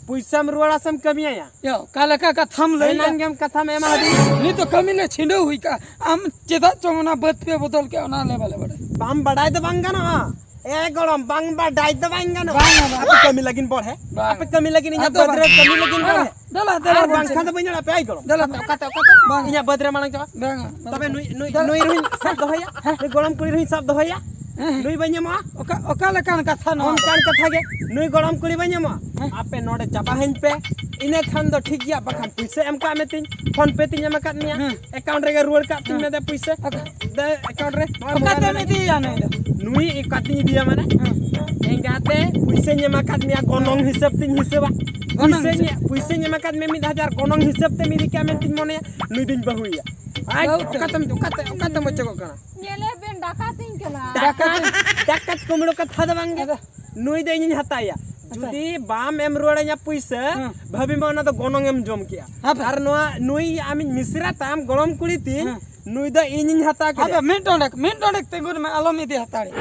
ᱯᱩᱭᱥᱟᱹᱢ ᱨᱩᱣᱟᱹᱲᱟ ᱥᱮᱢ ᱠᱟᱹᱢᱤᱭᱟᱭᱟ? ᱭᱟ, ᱚᱠᱟ ᱞᱮᱠᱟ ᱠᱟᱛᱷᱟᱢ ᱞᱟᱹᱭ ᱮᱱᱟᱝ ᱜᱮᱢ ᱠᱟᱛᱷᱟᱢ ᱮᱢᱟ ᱦᱟᱹᱫᱤᱧ᱾ ᱱᱤᱛ ᱫᱚ ᱠᱟᱹᱢᱤ ᱞᱮ ᱪᱷᱤᱰᱟᱹᱣ ᱦᱩᱭ ᱠᱟᱜᱼᱟ᱾ ᱟᱢ ᱪᱮᱫᱟᱜ ᱪᱚᱝ ᱚᱱᱟ ᱵᱟᱹᱫᱽ ᱯᱮ ᱵᱚᱫᱚᱞ ᱠᱮᱜᱼᱟ, ᱚᱱᱟ ᱞᱮ ᱵᱟᱞᱮ ᱵᱟᱲᱟᱭᱟ᱾ ᱵᱟᱢ ᱵᱟᱰᱟᱭ ᱫᱚ ᱵᱟᱝ ᱜᱟᱱᱚᱜᱼᱟ᱾ ᱮ ᱜᱚᱲᱚᱢ, ᱵᱟᱝ ᱵᱟᱰᱟᱭ ᱫᱚ ᱵᱟᱝ ᱜᱟᱱᱚᱜᱼᱟ᱾ ᱵᱟᱝ, ᱵᱟᱝ᱾ ᱟᱯᱮ ᱠᱟᱹᱢᱤ ᱞᱟᱹᱜᱤᱫ ᱵᱚᱲᱦᱮ᱾ ᱵᱟᱝ᱾ ᱟᱯᱮ ᱠᱟᱹᱢᱤ ᱞᱟᱹᱜᱤᱫ ᱤᱧᱟᱹᱜ ᱟᱫᱚ ᱵᱟᱹᱫᱽ ᱨᱮ ᱵᱟᱝ᱾ ᱠᱟᱹᱢᱤ ᱞᱟᱹᱜᱤᱫ ᱫᱮᱞᱟ, ᱵᱚᱲᱦᱮ᱾ ᱫᱮᱞᱟ, ᱫᱮᱞᱟ ᱟᱨ ᱵᱚᱱ ᱵᱟᱝᱠᱷᱟᱱ ᱪᱟᱞᱟᱜᱼᱟ᱾ ᱫᱚ ᱵᱟᱹᱧ ᱚᱲᱟᱜ ᱯᱮ, ᱟᱭ ᱜᱚᱲᱚᱢ᱾ ᱫᱮᱞᱟ᱾ ᱚᱠᱟᱛᱮ, ᱚᱠᱟᱛᱮ? ᱵᱟᱝ᱾ ᱤᱧᱟᱹᱜ ᱵᱟᱹᱫᱽ ᱨᱮ ᱢᱟᱲᱟᱝ ᱪᱟᱞᱟᱜ᱾ ᱵᱟᱝ, ᱵᱟᱝ᱾ ᱛᱚᱵᱮ ᱱᱩᱭ, ᱱᱩᱭ, ᱫᱮᱞᱟ᱾ ᱱᱩᱭ ᱨᱮᱦᱚᱸᱧ ᱥᱟᱵ ᱫᱚᱦᱚᱭᱟ᱾ ᱦᱮᱸ᱾ ᱱᱩᱭ ᱜᱚᱲᱚᱢ ᱠᱩᱲᱤ ᱨᱮᱦᱚᱸᱧ ᱥᱟᱵ ᱫᱚᱦᱚᱭᱟ᱾ ᱦᱮᱸ᱾ ᱱᱩᱭ ᱵᱟᱹᱧ ᱮᱢᱚᱜᱼᱟ᱾ ᱚᱠᱟ, ᱚᱠᱟ ᱞᱮᱠᱟᱱ ᱠᱟᱛᱷᱟ ᱱᱚᱣᱟ? ᱚᱱᱠᱟᱱ ᱠᱟᱛᱷᱟ ᱜᱮ᱾ ᱱᱩᱭ ᱜᱚᱲᱚᱢ ᱠᱩᱲᱤ ᱵᱟᱹᱧ ᱮᱢᱚᱜᱼᱟ᱾ ᱦᱮᱸ᱾ ᱟᱯᱮ ᱱᱚᱰᱮ ᱪᱟᱵᱟ ᱦᱟᱹᱧ ᱯᱮ᱾ ᱤᱱᱟᱹ ᱠᱷᱟᱱ ᱫᱚ ᱴᱷᱤᱠ ᱜᱮᱭᱟ, ᱵᱟᱠᱷᱟᱱ ᱯᱩᱭᱥᱟᱹ ᱮᱢ ᱠᱟᱜ ᱢᱮ ᱛᱤᱧ, PhonePe ᱛᱤᱧ ᱮᱢ ᱟᱠᱟᱫ ᱢᱮᱭᱟ᱾ ᱦᱮᱸ᱾ Account ᱨᱮᱜᱮ ᱨᱩᱣᱟᱹᱲ ᱠᱟᱜ ᱛᱤᱧ ᱦᱮᱸ᱾ ᱢᱮ ᱫᱮ ᱯᱩᱭᱥᱟᱹ᱾ ᱚᱠᱟ-, ᱫᱮ account ᱨᱮ᱾ ᱱᱚᱣᱟ ᱚᱠᱟᱛᱮᱢ mobile ᱨᱮ᱾ ᱤᱫᱤᱭᱮᱭᱟ ᱱᱩᱭ ᱫᱚ? ᱱᱩᱭ ᱚᱠᱟᱛᱤᱧ ᱤᱫᱤᱭᱟ ᱢᱟᱱᱮ? ᱦᱮᱸ᱾ ᱮᱸᱜᱟᱛᱮ, ᱯᱩᱭᱥᱟᱹᱧ ᱮᱢ ᱟᱠᱟᱫ ᱢᱮᱭᱟ, ᱜᱚᱱᱚᱝ ᱦᱤᱥᱟᱹᱵ ᱛᱤᱧ ᱦᱤᱥᱟᱹᱵᱟ᱾ ᱜᱚᱱᱚᱝ ᱯᱩᱭᱥᱟᱹᱧ, ᱦᱤᱥᱟᱹᱵ? ᱯᱩᱭᱥᱟᱹᱧ ᱮᱢ ᱟᱠᱟᱫ ᱢᱮᱭᱟ ᱢᱤᱫ ᱦᱟᱡᱟᱨ, ᱜᱚᱱᱚᱝ ᱦᱤᱥᱟᱹᱵ ᱛᱮᱢ ᱤᱫᱤ ᱠᱟᱜ ᱢᱮᱱᱛᱤᱧ ᱢᱚᱱᱮᱭᱟ, ᱱᱩᱭ ᱫᱩᱧ ᱵᱟᱹᱦᱩᱭᱮᱭᱟ᱾ ᱟᱡ ᱵᱟᱹᱦᱩ ᱛᱮ᱾ ᱚᱠᱟᱛᱮᱢ, ᱚᱠᱟᱛᱮ, ᱚᱠᱟᱛᱮᱢ ᱚᱪᱚᱜᱚᱜ ᱠᱟᱱᱟ? ᱧᱮᱞᱮ ᱵᱮᱱ, ᱰᱟᱠᱟᱛᱤᱧ ᱠᱟᱱᱟ᱾ ᱰᱟᱠᱟᱛ, ᱰᱟᱠᱟᱛ ᱠᱩᱢᱵᱽᱲᱩ ᱠᱟᱛᱷᱟ ᱫᱚ ᱵᱟᱝ ᱜᱮ᱾ ᱟᱫᱚ ᱱᱩᱭ ᱫᱚ ᱤᱧᱤᱧ ᱦᱟᱛᱟᱣᱮᱭᱟ᱾ ᱟᱪᱪᱷᱟ᱾ ᱡᱩᱫᱤ ᱵᱟᱢ ᱮᱢ ᱨᱩᱣᱟᱹᱲᱟᱹᱧᱟ ᱯᱩᱭᱥᱟᱹ, ᱦᱮᱸ᱾ ᱵᱷᱟᱹᱵᱤ ᱢᱟ ᱚᱱᱟ ᱫᱚ ᱜᱚᱱᱚᱝ ᱮᱢ ᱡᱚᱢ ᱠᱮᱜᱼᱟ᱾ ᱦᱮᱸ᱾ ᱟᱨ ᱱᱚᱣᱟ ᱱᱩᱭ ᱟᱢᱤᱡ ᱢᱤᱥᱨᱟ ᱛᱟᱢ, ᱜᱚᱲᱚᱢ ᱠᱩᱲᱤ ᱛᱤᱧ, ᱦᱮᱸ᱾ ᱱᱩᱭ ᱫᱚ ᱤᱧᱤᱧ ᱦᱟᱛᱟᱣ ᱠᱮᱫᱮᱭᱟ᱾ ᱟᱫᱚ ᱢᱤᱫ ᱰᱚᱸᱰᱮᱠ, ᱢᱤᱫ ᱰᱚᱸᱰᱮᱠ ᱛᱤᱸᱜᱩᱱ ᱢᱮ, ᱟᱞᱚᱢ ᱤᱫᱤ ᱦᱟᱛᱟᱲᱮᱭᱟ᱾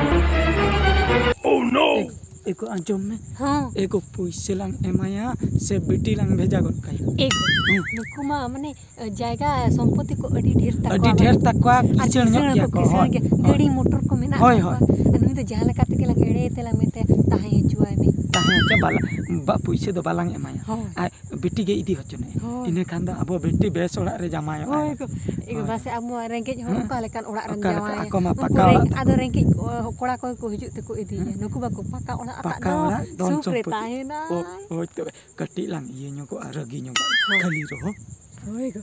Oh no! ᱮ-, ᱮᱜᱳ ᱟᱸᱡᱚᱢ ᱢᱮ᱾ ᱦᱚᱸ᱾ ᱮᱜᱳ ᱯᱩᱭᱥᱟᱹ ᱞᱟᱝ ᱮᱢᱟᱭᱟ ᱥᱮ ᱵᱤᱴᱤ ᱞᱟᱝ ᱵᱷᱮᱡᱟ ᱜᱚᱫ ᱠᱟᱭᱟ? ᱮᱜᱳ, ᱦᱮᱸ᱾ ᱱᱩᱠᱩ ᱢᱟ ᱢᱟᱱᱮ ᱡᱟᱭᱜᱟ ᱥᱚᱢᱯᱚᱛᱤ ᱠᱚ ᱟᱹᱰᱤ ᱰᱷᱮᱨ ᱛᱟᱠᱚᱣᱟ᱾ ᱟᱹᱰᱤ ᱰᱷᱮᱨ ᱛᱟᱠᱚᱣᱟ, ᱟᱨ ᱠᱤᱥᱟᱹᱬ ᱧᱚᱜ ᱠᱤᱥᱟᱹᱬ ᱜᱮᱭᱟ ᱦᱚᱸᱠᱚ ᱠᱚ, ᱠᱤᱥᱟᱹᱬ ᱦᱳᱭ᱾ ᱜᱮᱭᱟ᱾ ᱦᱳᱭ᱾ ᱜᱟᱹᱰᱤ ᱢᱚᱴᱚᱨ ᱠᱚ ᱢᱮᱱᱟᱜ ᱦᱳᱭ, ᱛᱟᱠᱚᱣᱟ᱾ ᱦᱳᱭ᱾ ᱟᱨ ᱱᱩᱭ ᱫᱚ ᱡᱟᱦᱟᱸ ᱞᱮᱠᱟ ᱛᱮᱜᱮ ᱞᱟᱝ ᱮᱲᱮᱭᱮ ᱛᱮ ᱞᱟᱝ ᱢᱮᱛᱟᱭᱟ, ᱛᱟᱦᱮᱸ ᱦᱚᱪᱚᱣᱟᱭ ᱢᱮ᱾ ᱛᱟᱦᱮᱸ ᱦᱚᱪᱚ ᱵᱟᱞᱟ-, ᱵᱟ-, ᱯᱩᱭᱥᱟᱹ ᱫᱚ ᱵᱟᱞᱟᱝ ᱮᱢᱟᱭᱟ᱾ ᱦᱳᱭ᱾ ᱟᱨ ᱵᱤᱴᱤ ᱜᱮ ᱤᱫᱤ ᱦᱚᱪᱚ ᱢᱮ᱾ ᱦᱳᱭ᱾ ᱤᱱᱟᱹ ᱠᱷᱟᱱ ᱫᱚ ᱟᱵᱚ ᱵᱤᱴᱤ ᱵᱮᱥ ᱚᱲᱟᱜ ᱨᱮ ᱡᱟᱶᱟᱭᱚᱜᱼᱟᱭ᱾ ᱦᱳᱭ ᱜᱚ᱾ ᱮ ᱦᱳᱭ᱾ ᱵᱟᱥᱮ ᱟᱵᱚ ᱨᱮᱸᱜᱮᱡ ᱦᱚᱲ ᱦᱮᱸ? ᱚᱠᱟ ᱞᱮᱠᱟᱱ ᱚᱲᱟᱜ ᱨᱮᱢ ᱚᱠᱟ ᱞᱮᱠᱟ? ᱡᱟᱶᱟᱭᱟ? ᱟᱠᱚ ᱢᱟ ᱩᱱᱠᱩ ᱯᱟᱠᱟ ᱨᱮᱸᱜᱮᱡ, ᱚᱲᱟᱜ ᱟᱫᱚ ᱛᱟᱠᱚ᱾ ᱨᱮᱸᱜᱮᱡ, ᱚ, ᱠᱚᱲᱟ ᱠᱚᱜᱮ ᱠᱚ ᱦᱤᱡᱩᱜ ᱛᱮᱠᱚ ᱤᱫᱤᱭᱟ᱾ ᱦᱮᱸ? ᱱᱩᱠᱩ ᱵᱟᱠᱚ ᱯᱟᱠᱟ ᱚᱲᱟᱜ ᱟᱠᱟᱫ ᱯᱟᱠᱟ ᱫᱚ, ᱚᱲᱟᱜ, ᱫᱷᱚᱱ ᱥᱩᱠ ᱨᱮ ᱥᱚᱢᱯᱚᱛᱤ᱾ ᱛᱟᱦᱮᱱᱟ᱾ ᱚ, ᱦᱳᱭ ᱛᱚᱵᱮ᱾ ᱠᱟᱹᱴᱤᱡ ᱞᱟᱝ ᱤᱭᱟᱹ ᱧᱚᱜᱚᱜᱼᱟ, ᱨᱟᱹᱜᱤ ᱧᱚᱜᱚᱜᱼᱟ᱾ ᱦᱳᱭ᱾ ᱠᱷᱟᱹᱞᱤ ᱨᱚᱦᱚ᱾ ᱦᱳᱭ ᱜᱚ᱾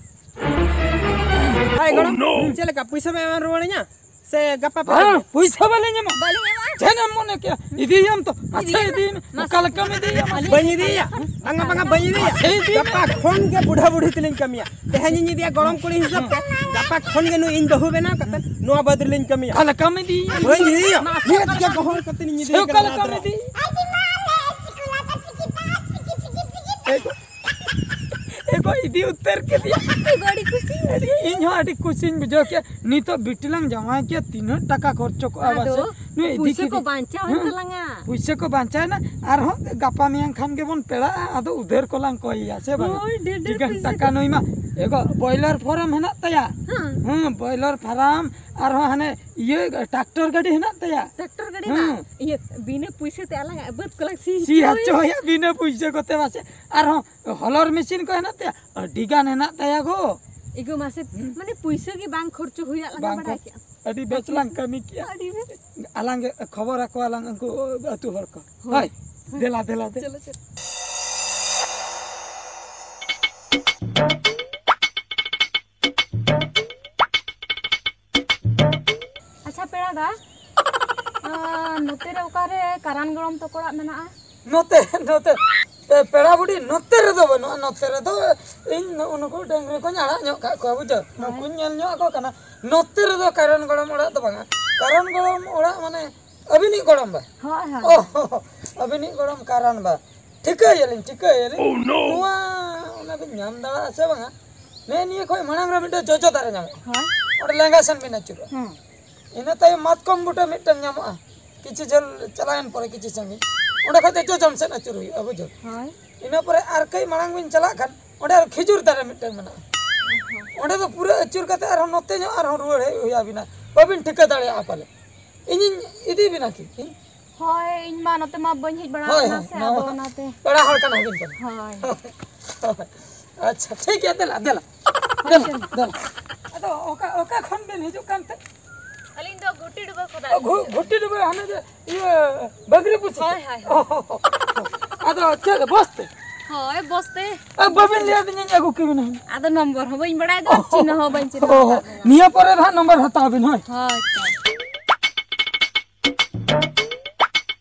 ᱦᱳᱭ ᱜᱚᱲᱚᱢ, ᱪᱮᱫ ᱞᱮᱠᱟ ᱯᱩᱭᱥᱟᱹ ᱯᱮ ᱮᱢ ᱨᱩᱣᱟᱹᱲᱟᱹᱧᱟ? ᱥᱮ ᱜᱟᱯᱟ ᱯᱮ ᱵᱟᱝ, ᱤᱫᱤᱭᱟ? ᱯᱩᱭᱥᱟᱹ ᱵᱟᱞᱮ ᱧᱟᱢᱟ᱾ ᱵᱟᱞᱤᱧ ᱮᱢᱟ᱾ ᱪᱮᱫ ᱮᱢ ᱢᱚᱱᱮ ᱠᱮᱭᱟ? ᱤᱫᱤᱭᱟᱢ ᱛᱚ᱾ ᱟᱪᱪᱷᱟ, ᱤᱫᱤᱭᱮᱢ᱾ ᱤᱫᱤᱭᱮᱢ᱾ ᱢᱟᱥᱮ᱾ ᱚᱠᱟ ᱞᱮᱠᱟᱢ ᱤᱫᱤᱭᱟ? ᱢᱟᱥᱮ᱾ ᱵᱟᱹᱧ ᱤᱫᱤᱭᱟ᱾ ᱵᱟᱝᱟ, ᱵᱟᱝᱟ, ᱵᱟᱹᱧ ᱤᱫᱤᱭᱟ᱾ ᱢᱟᱥᱮ ᱤᱫᱤᱭᱮᱢ᱾ ᱜᱟᱯᱟ ᱠᱷᱚᱱ ᱜᱮ ᱵᱩᱰᱷᱟᱹ ᱵᱩᱰᱷᱤ ᱛᱮᱞᱤᱧ ᱠᱟᱹᱢᱤᱭᱟ᱾ ᱛᱮᱦᱮᱧ ᱤᱧ ᱤᱫᱤᱭᱟ ᱜᱚᱲᱚᱢ ᱠᱩᱲᱤ ᱦᱤᱥᱟᱹᱵ ᱛᱮ, ᱜᱟᱯᱟ ᱠᱷᱚᱱ ᱜᱮ ᱱᱩᱭ ᱤᱧ ᱵᱟᱹᱦᱩ ᱵᱮᱱᱟᱣ ᱠᱟᱛᱮ ᱱᱚᱣᱟ ᱵᱟᱹᱫᱽ ᱨᱮᱞᱤᱧ ᱠᱟᱹᱢᱤᱭᱟ᱾ ᱚᱠᱟ ᱞᱮᱠᱟᱢ ᱤᱫᱤᱭᱟ? ᱵᱟᱹᱧ ᱤᱫᱤᱭᱟ᱾ ᱢᱟᱥᱮ᱾ ᱱᱤᱭᱟᱹ ᱜᱮ ᱜᱚᱦᱚᱲ ᱠᱟᱛᱮ ᱤᱧ ᱥᱮ ᱤᱫᱤᱭᱟ ᱚᱠᱟ ᱠᱟᱱᱟ ᱞᱮᱠᱟᱢ ᱟᱫᱽᱨᱟ᱾ ᱤᱫᱤᱭᱟ? ᱮ ᱜᱚ-, ᱮ ᱜᱚ, ᱤᱫᱤ ᱩᱛᱟᱹᱨ ᱠᱮᱫᱮᱭᱟ᱾ ᱤᱧ ᱫᱚ ᱟᱹᱰᱤ ᱠᱩᱥᱤ᱾ ᱤᱧ ᱦᱚᱸ ᱟᱹᱰᱤ ᱠᱩᱥᱤᱧ ᱵᱩᱡᱷᱟᱹᱣ ᱠᱮᱫᱟ᱾ ᱱᱤᱛᱚᱜ ᱵᱤᱴᱤ ᱞᱟᱝ ᱡᱟᱶᱟᱭ ᱠᱮᱭᱟ, ᱛᱤᱱᱟᱹᱜ ᱴᱟᱠᱟ ᱠᱷᱚᱨᱪᱚ ᱠᱚᱜᱼᱟ ᱟᱫᱚ ᱯᱟᱥᱮ? ᱱᱩᱭ ᱤᱫᱤ ᱯᱩᱭᱥᱟᱹ ᱠᱚ ᱠᱮᱫᱮ- ᱵᱟᱧᱪᱟᱣ ᱮᱱ ᱦᱮᱸ᱾ ᱛᱟᱞᱟᱝᱟ᱾ ᱯᱩᱭᱥᱟᱹ ᱠᱚ ᱵᱟᱧᱪᱟᱣ ᱮᱱᱟ, ᱟᱨᱦᱚᱸ ᱜᱟᱯᱟ ᱢᱮᱭᱟᱝ ᱠᱷᱟᱱ ᱜᱮᱵᱚᱱ ᱯᱮᱲᱟᱜᱼᱟ, ᱟᱫᱚ ᱩᱫᱷᱟᱹᱨ ᱠᱚᱞᱟᱝ ᱠᱚᱭᱮᱭᱟ, ᱥᱮ ᱵᱟᱝ? ᱦᱳᱭ, ᱰᱷᱮᱨ ᱰᱷᱮᱨ ᱡᱤᱜᱟᱱ ᱯᱩᱭᱥᱟᱹ ᱴᱟᱠᱟ ᱠᱚ᱾ ᱱᱩᱭ ᱢᱟ, ᱮᱜᱚ, ᱵᱚᱭᱞᱟᱨ ᱯᱷᱟᱨᱟᱢ ᱦᱮᱱᱟᱜ ᱛᱟᱭᱟ᱾ ᱦᱮᱸ᱾ ᱦᱮᱸ, ᱵᱚᱭᱞᱟᱨ ᱯᱷᱟᱨᱟᱢ, ᱟᱨᱦᱚᱸ ᱦᱟᱱᱮ ᱤᱭᱟᱹ ᱴᱨᱟᱠᱴᱚᱨ ᱜᱟᱹᱰᱤ ᱦᱮᱱᱟᱜ ᱛᱟᱭᱟ᱾ ᱴᱨᱟᱠᱴᱚᱨ ᱜᱟᱹᱰᱤ ᱦᱮᱸ᱾ ᱢᱟ, ᱤᱭᱟᱹ, ᱵᱤᱱᱟᱹ ᱯᱩᱭᱥᱟᱹ ᱛᱮ ᱟᱞᱟᱝᱟᱜ ᱵᱟᱹᱫᱽ ᱠᱚᱞᱟᱝ ᱥᱤ ᱥᱤ ᱦᱚᱪᱚᱭᱟ᱾ ᱦᱚᱪᱚᱭᱟ ᱵᱤᱱᱟᱹ ᱯᱩᱭᱥᱟᱹ ᱠᱚᱛᱮ ᱢᱟᱥᱮ᱾ ᱟᱨᱦᱚᱸ ᱦᱚᱞᱚᱨ ᱢᱮᱥᱤᱱ ᱠᱚ ᱦᱮᱱᱟᱜ ᱛᱟᱭᱟ, ᱟᱹᱰᱤ ᱜᱟᱱ ᱦᱮᱱᱟᱜ ᱛᱟᱭᱟ ᱜᱳ᱾ ᱮᱜᱳ ᱢᱟᱥᱮ, ᱦᱩᱸ᱾ ᱢᱟᱱᱮ ᱯᱩᱭᱥᱟᱹ ᱜᱮ ᱵᱟᱝ ᱠᱷᱚᱨᱪᱚ ᱦᱩᱭᱩᱜ ᱞᱟᱝᱟ, ᱵᱟᱝ ᱵᱟᱰᱟᱭ ᱠᱷᱚᱨᱪᱚ᱾ ᱠᱮᱜᱼᱟᱢ? ᱟᱹᱰᱤ ᱵᱮᱥ ᱟᱹᱰᱤ ᱞᱟᱝ ᱵᱮᱥ᱾ ᱠᱟᱹᱢᱤ ᱠᱮᱜᱼᱟ᱾ ᱟᱹᱰᱤ ᱵᱮᱥ᱾ ᱟᱞᱟᱝ ᱜᱮ ᱠᱷᱚᱵᱚᱨ ᱟᱠᱚᱣᱟᱞᱟᱝ ᱩᱱᱠᱩ ᱟᱹᱛᱩ ᱦᱚᱲ ᱠᱚ᱾ ᱦᱳᱭ᱾ ᱦᱳᱭ, ᱫᱮᱞᱟ, ᱫᱮᱞᱟ, ᱫᱮᱞᱟ᱾ ᱪᱚᱞᱚ, ᱪᱚᱞᱚ᱾ ᱟᱪᱪᱷᱟ ᱯᱮᱲᱟ ᱫᱟ, ᱟᱸ, ᱱᱚᱛᱮ ᱨᱮ ᱚᱠᱟᱨᱮ ᱠᱟᱨᱟᱱ ᱜᱚᱲᱚᱢ ᱛᱟᱠᱚ ᱚᱲᱟᱜ ᱢᱮᱱᱟᱜᱼᱟ? ᱱᱚᱛᱮ, ᱱᱚᱛᱮ, ᱯᱮ-, ᱯᱮᱲᱟ ᱵᱩᱰᱷᱤ, ᱱᱚᱛᱮ ᱨᱮᱫᱚ ᱵᱟᱹᱱᱩᱜᱼᱟ᱾ ᱱᱚᱛᱮ ᱨᱮᱫᱚ ᱤᱧ ᱱᱩᱜᱼᱩ ᱱᱩᱠᱩ ᱰᱟᱹᱝᱨᱤ ᱠᱚᱧ ᱟᱲᱟᱜ ᱧᱚᱜ ᱠᱟᱜ ᱠᱚᱣᱟ, ᱵᱩᱡᱷᱟᱹᱣ? ᱦᱳᱭ᱾ ᱱᱩᱠᱩᱧ ᱧᱮᱞ ᱧᱚᱜ ᱟᱠᱚ ᱠᱟᱱᱟ᱾ ᱱᱚᱛᱮ ᱨᱮᱫᱚ ᱠᱟᱨᱟᱱ ᱜᱚᱲᱚᱢ ᱚᱲᱟᱜ ᱫᱚ ᱵᱟᱝᱟ᱾ ᱠᱟᱨᱟᱱ ᱜᱚᱲᱚᱢ ᱚᱲᱟᱜ ᱢᱟᱱᱮ ᱟᱹᱵᱤᱱᱤᱡ ᱜᱚᱲᱚᱢ ᱵᱟ? ᱦᱳᱭ, ᱦᱳᱭ᱾ ᱚ, ᱟᱹᱵᱤᱱᱤᱡ ᱜᱚᱲᱚᱢ ᱠᱟᱨᱟᱱ ᱵᱟ᱾ ᱴᱷᱤᱠᱟᱹᱭᱟᱞᱤᱧ, ᱴᱷᱤᱠᱟᱹᱭᱟᱞᱤᱧ᱾ Oh, no! ᱱᱚᱣᱟ ᱚᱱᱟ ᱵᱤᱱ ᱧᱟᱢ ᱫᱟᱲᱮᱭᱟᱜᱼᱟ ᱥᱮ ᱵᱟᱝᱟ? ᱱᱮᱜᱼᱮ ᱱᱤᱭᱟᱹ ᱠᱷᱚᱱ ᱢᱟᱲᱟᱝ ᱨᱮ ᱢᱤᱫᱴᱮᱱ ᱡᱚᱡᱚ ᱫᱟᱨᱮ ᱧᱟᱢᱚᱜᱼᱟ᱾ ᱦᱳᱭ᱾ ᱚᱸᱰᱮ ᱞᱮᱸᱜᱟ ᱥᱮᱱ ᱵᱤᱱ ᱟᱹᱪᱩᱨᱚᱜᱼᱟ᱾ ᱦᱮᱸ᱾ ᱤᱱᱟᱹ ᱛᱟᱭᱚᱢ ᱢᱟᱛᱠᱚᱢ ᱵᱩᱴᱟᱹ ᱢᱤᱫᱴᱮᱱ ᱧᱟᱢᱚᱜᱼᱟ, ᱠᱤᱪᱷᱩ ᱡᱷᱟᱹᱞ ᱪᱟᱞᱟᱣᱮᱱ ᱯᱚᱨᱮ ᱠᱤᱪᱷᱩ ᱥᱟᱺᱜᱤᱧ, ᱚᱸᱰᱮ ᱠᱷᱚᱱ ᱫᱚ ᱡᱚᱡᱚᱢ ᱥᱮᱫ ᱟᱹᱪᱩᱨ ᱦᱩᱭᱩᱜᱼᱟ, ᱵᱩᱡᱷᱟᱹᱣ᱾ ᱦᱳᱭ᱾ ᱤᱱᱟᱹ ᱯᱚᱨᱮ ᱟᱨ ᱠᱟᱹᱡ ᱢᱟᱲᱟᱝ ᱵᱤᱱ ᱪᱟᱞᱟᱜ ᱠᱷᱟᱱ ᱚᱸᱰᱮ ᱟᱨ ᱠᱷᱤᱡᱩᱨ ᱫᱟᱨᱮ ᱢᱤᱫᱴᱮᱱ ᱢᱮᱱᱟᱜᱼᱟ᱾ ᱚᱸᱰᱮ ᱫᱚ ᱯᱩᱨᱟᱹ ᱟᱹᱪᱩᱨ ᱠᱟᱛᱮ ᱟᱨᱦᱚᱸ ᱱᱚᱛᱮ ᱧᱚᱜ ᱟᱨᱦᱚᱸ ᱨᱩᱣᱟᱹᱲ ᱦᱮᱡ ᱦᱩᱭ ᱟᱹᱵᱤᱱᱟ, ᱵᱟᱹᱵᱤᱱ ᱴᱷᱤᱠᱟᱹ ᱫᱟᱲᱮᱭᱟᱜᱼᱟ ᱯᱟᱞᱮ᱾ ᱤᱧᱤᱧ ᱤᱫᱤ ᱵᱤᱱᱟ ᱠᱤ? ᱤᱧ? ᱦᱳᱭ, ᱤᱧ ᱢᱟ ᱱᱚᱛᱮ ᱢᱟ ᱵᱟᱹᱧ ᱦᱮᱡ ᱵᱟᱲᱟ ᱦᱳᱭ, ᱟᱠᱟᱱᱟ ᱦᱳᱭ, ᱥᱮ, ᱱᱚᱣᱟ ᱟᱫᱚ ᱢᱟ ᱚᱱᱟᱛᱮ᱾ ᱯᱮᱲᱟ ᱦᱚᱲ ᱠᱟᱱᱟ ᱵᱤᱱ ᱛᱚ᱾ ᱦᱳᱭ᱾ ᱦᱳᱭ᱾ ᱟᱪᱪᱷᱟ, ᱴᱷᱤᱠ ᱜᱮᱭᱟ, ᱫᱮᱞᱟ, ᱫᱮᱞᱟ᱾ ᱦᱳᱭ, ᱫᱮᱞᱟ, ᱪᱚᱞᱚ᱾ ᱫᱮᱞᱟ᱾ ᱟᱫᱚ ᱚᱠᱟ, ᱚᱠᱟ ᱠᱷᱚᱱ ᱵᱤᱱ ᱦᱤᱡᱩᱜ ᱠᱟᱱ ᱛᱮ? ᱟᱹᱞᱤᱧ ᱫᱚ ᱜᱷᱩᱴᱤ ᱰᱩᱵᱟᱹ ᱠᱷᱚᱱᱟᱜ ᱚ, ᱞᱤᱧ ᱜᱷᱩ-, ᱦᱤᱡᱩᱜ ᱜᱷᱩᱴᱤ ᱰᱩᱵᱟᱹ, ᱦᱟᱱᱮ ᱡᱮ, ᱤᱭᱟᱹ, ᱵᱟᱹᱜᱽᱨᱤ ᱯᱩᱥᱤ? ᱦᱳᱭ, ᱦᱳᱭ, ᱦᱳᱭ᱾ ᱚ, ᱟᱫᱚ ᱪᱮᱫ, ᱵᱚᱥ ᱛᱮ? ᱦᱳᱭ, ᱵᱚᱥ ᱛᱮ᱾ ᱟ, ᱵᱟᱹᱵᱤᱱ ᱞᱟᱹᱭ ᱟᱹᱫᱤᱧᱟ ᱟᱹᱜᱩ ᱠᱮᱵᱤᱱᱟ᱾ ᱟᱫᱚ ᱱᱚᱢᱵᱚᱨ ᱦᱚᱸ ᱵᱟᱹᱧ ᱵᱟᱲᱟᱭ ᱫᱚ, ᱚ, ᱪᱤᱱᱦᱟᱹ ᱦᱚᱸ ᱵᱟᱹᱧ ᱪᱤᱱᱦᱟᱹ ᱚ, ᱟᱠᱟᱫ ᱵᱤᱱᱟ᱾ ᱱᱤᱭᱟᱹ ᱯᱚᱨᱮ ᱫᱚ ᱦᱟᱸᱜ ᱱᱚᱢᱵᱚᱨ ᱦᱟᱛᱟᱣ ᱵᱤᱱ, ᱦᱳᱭ᱾ ᱦᱳᱭ ᱛᱚ᱾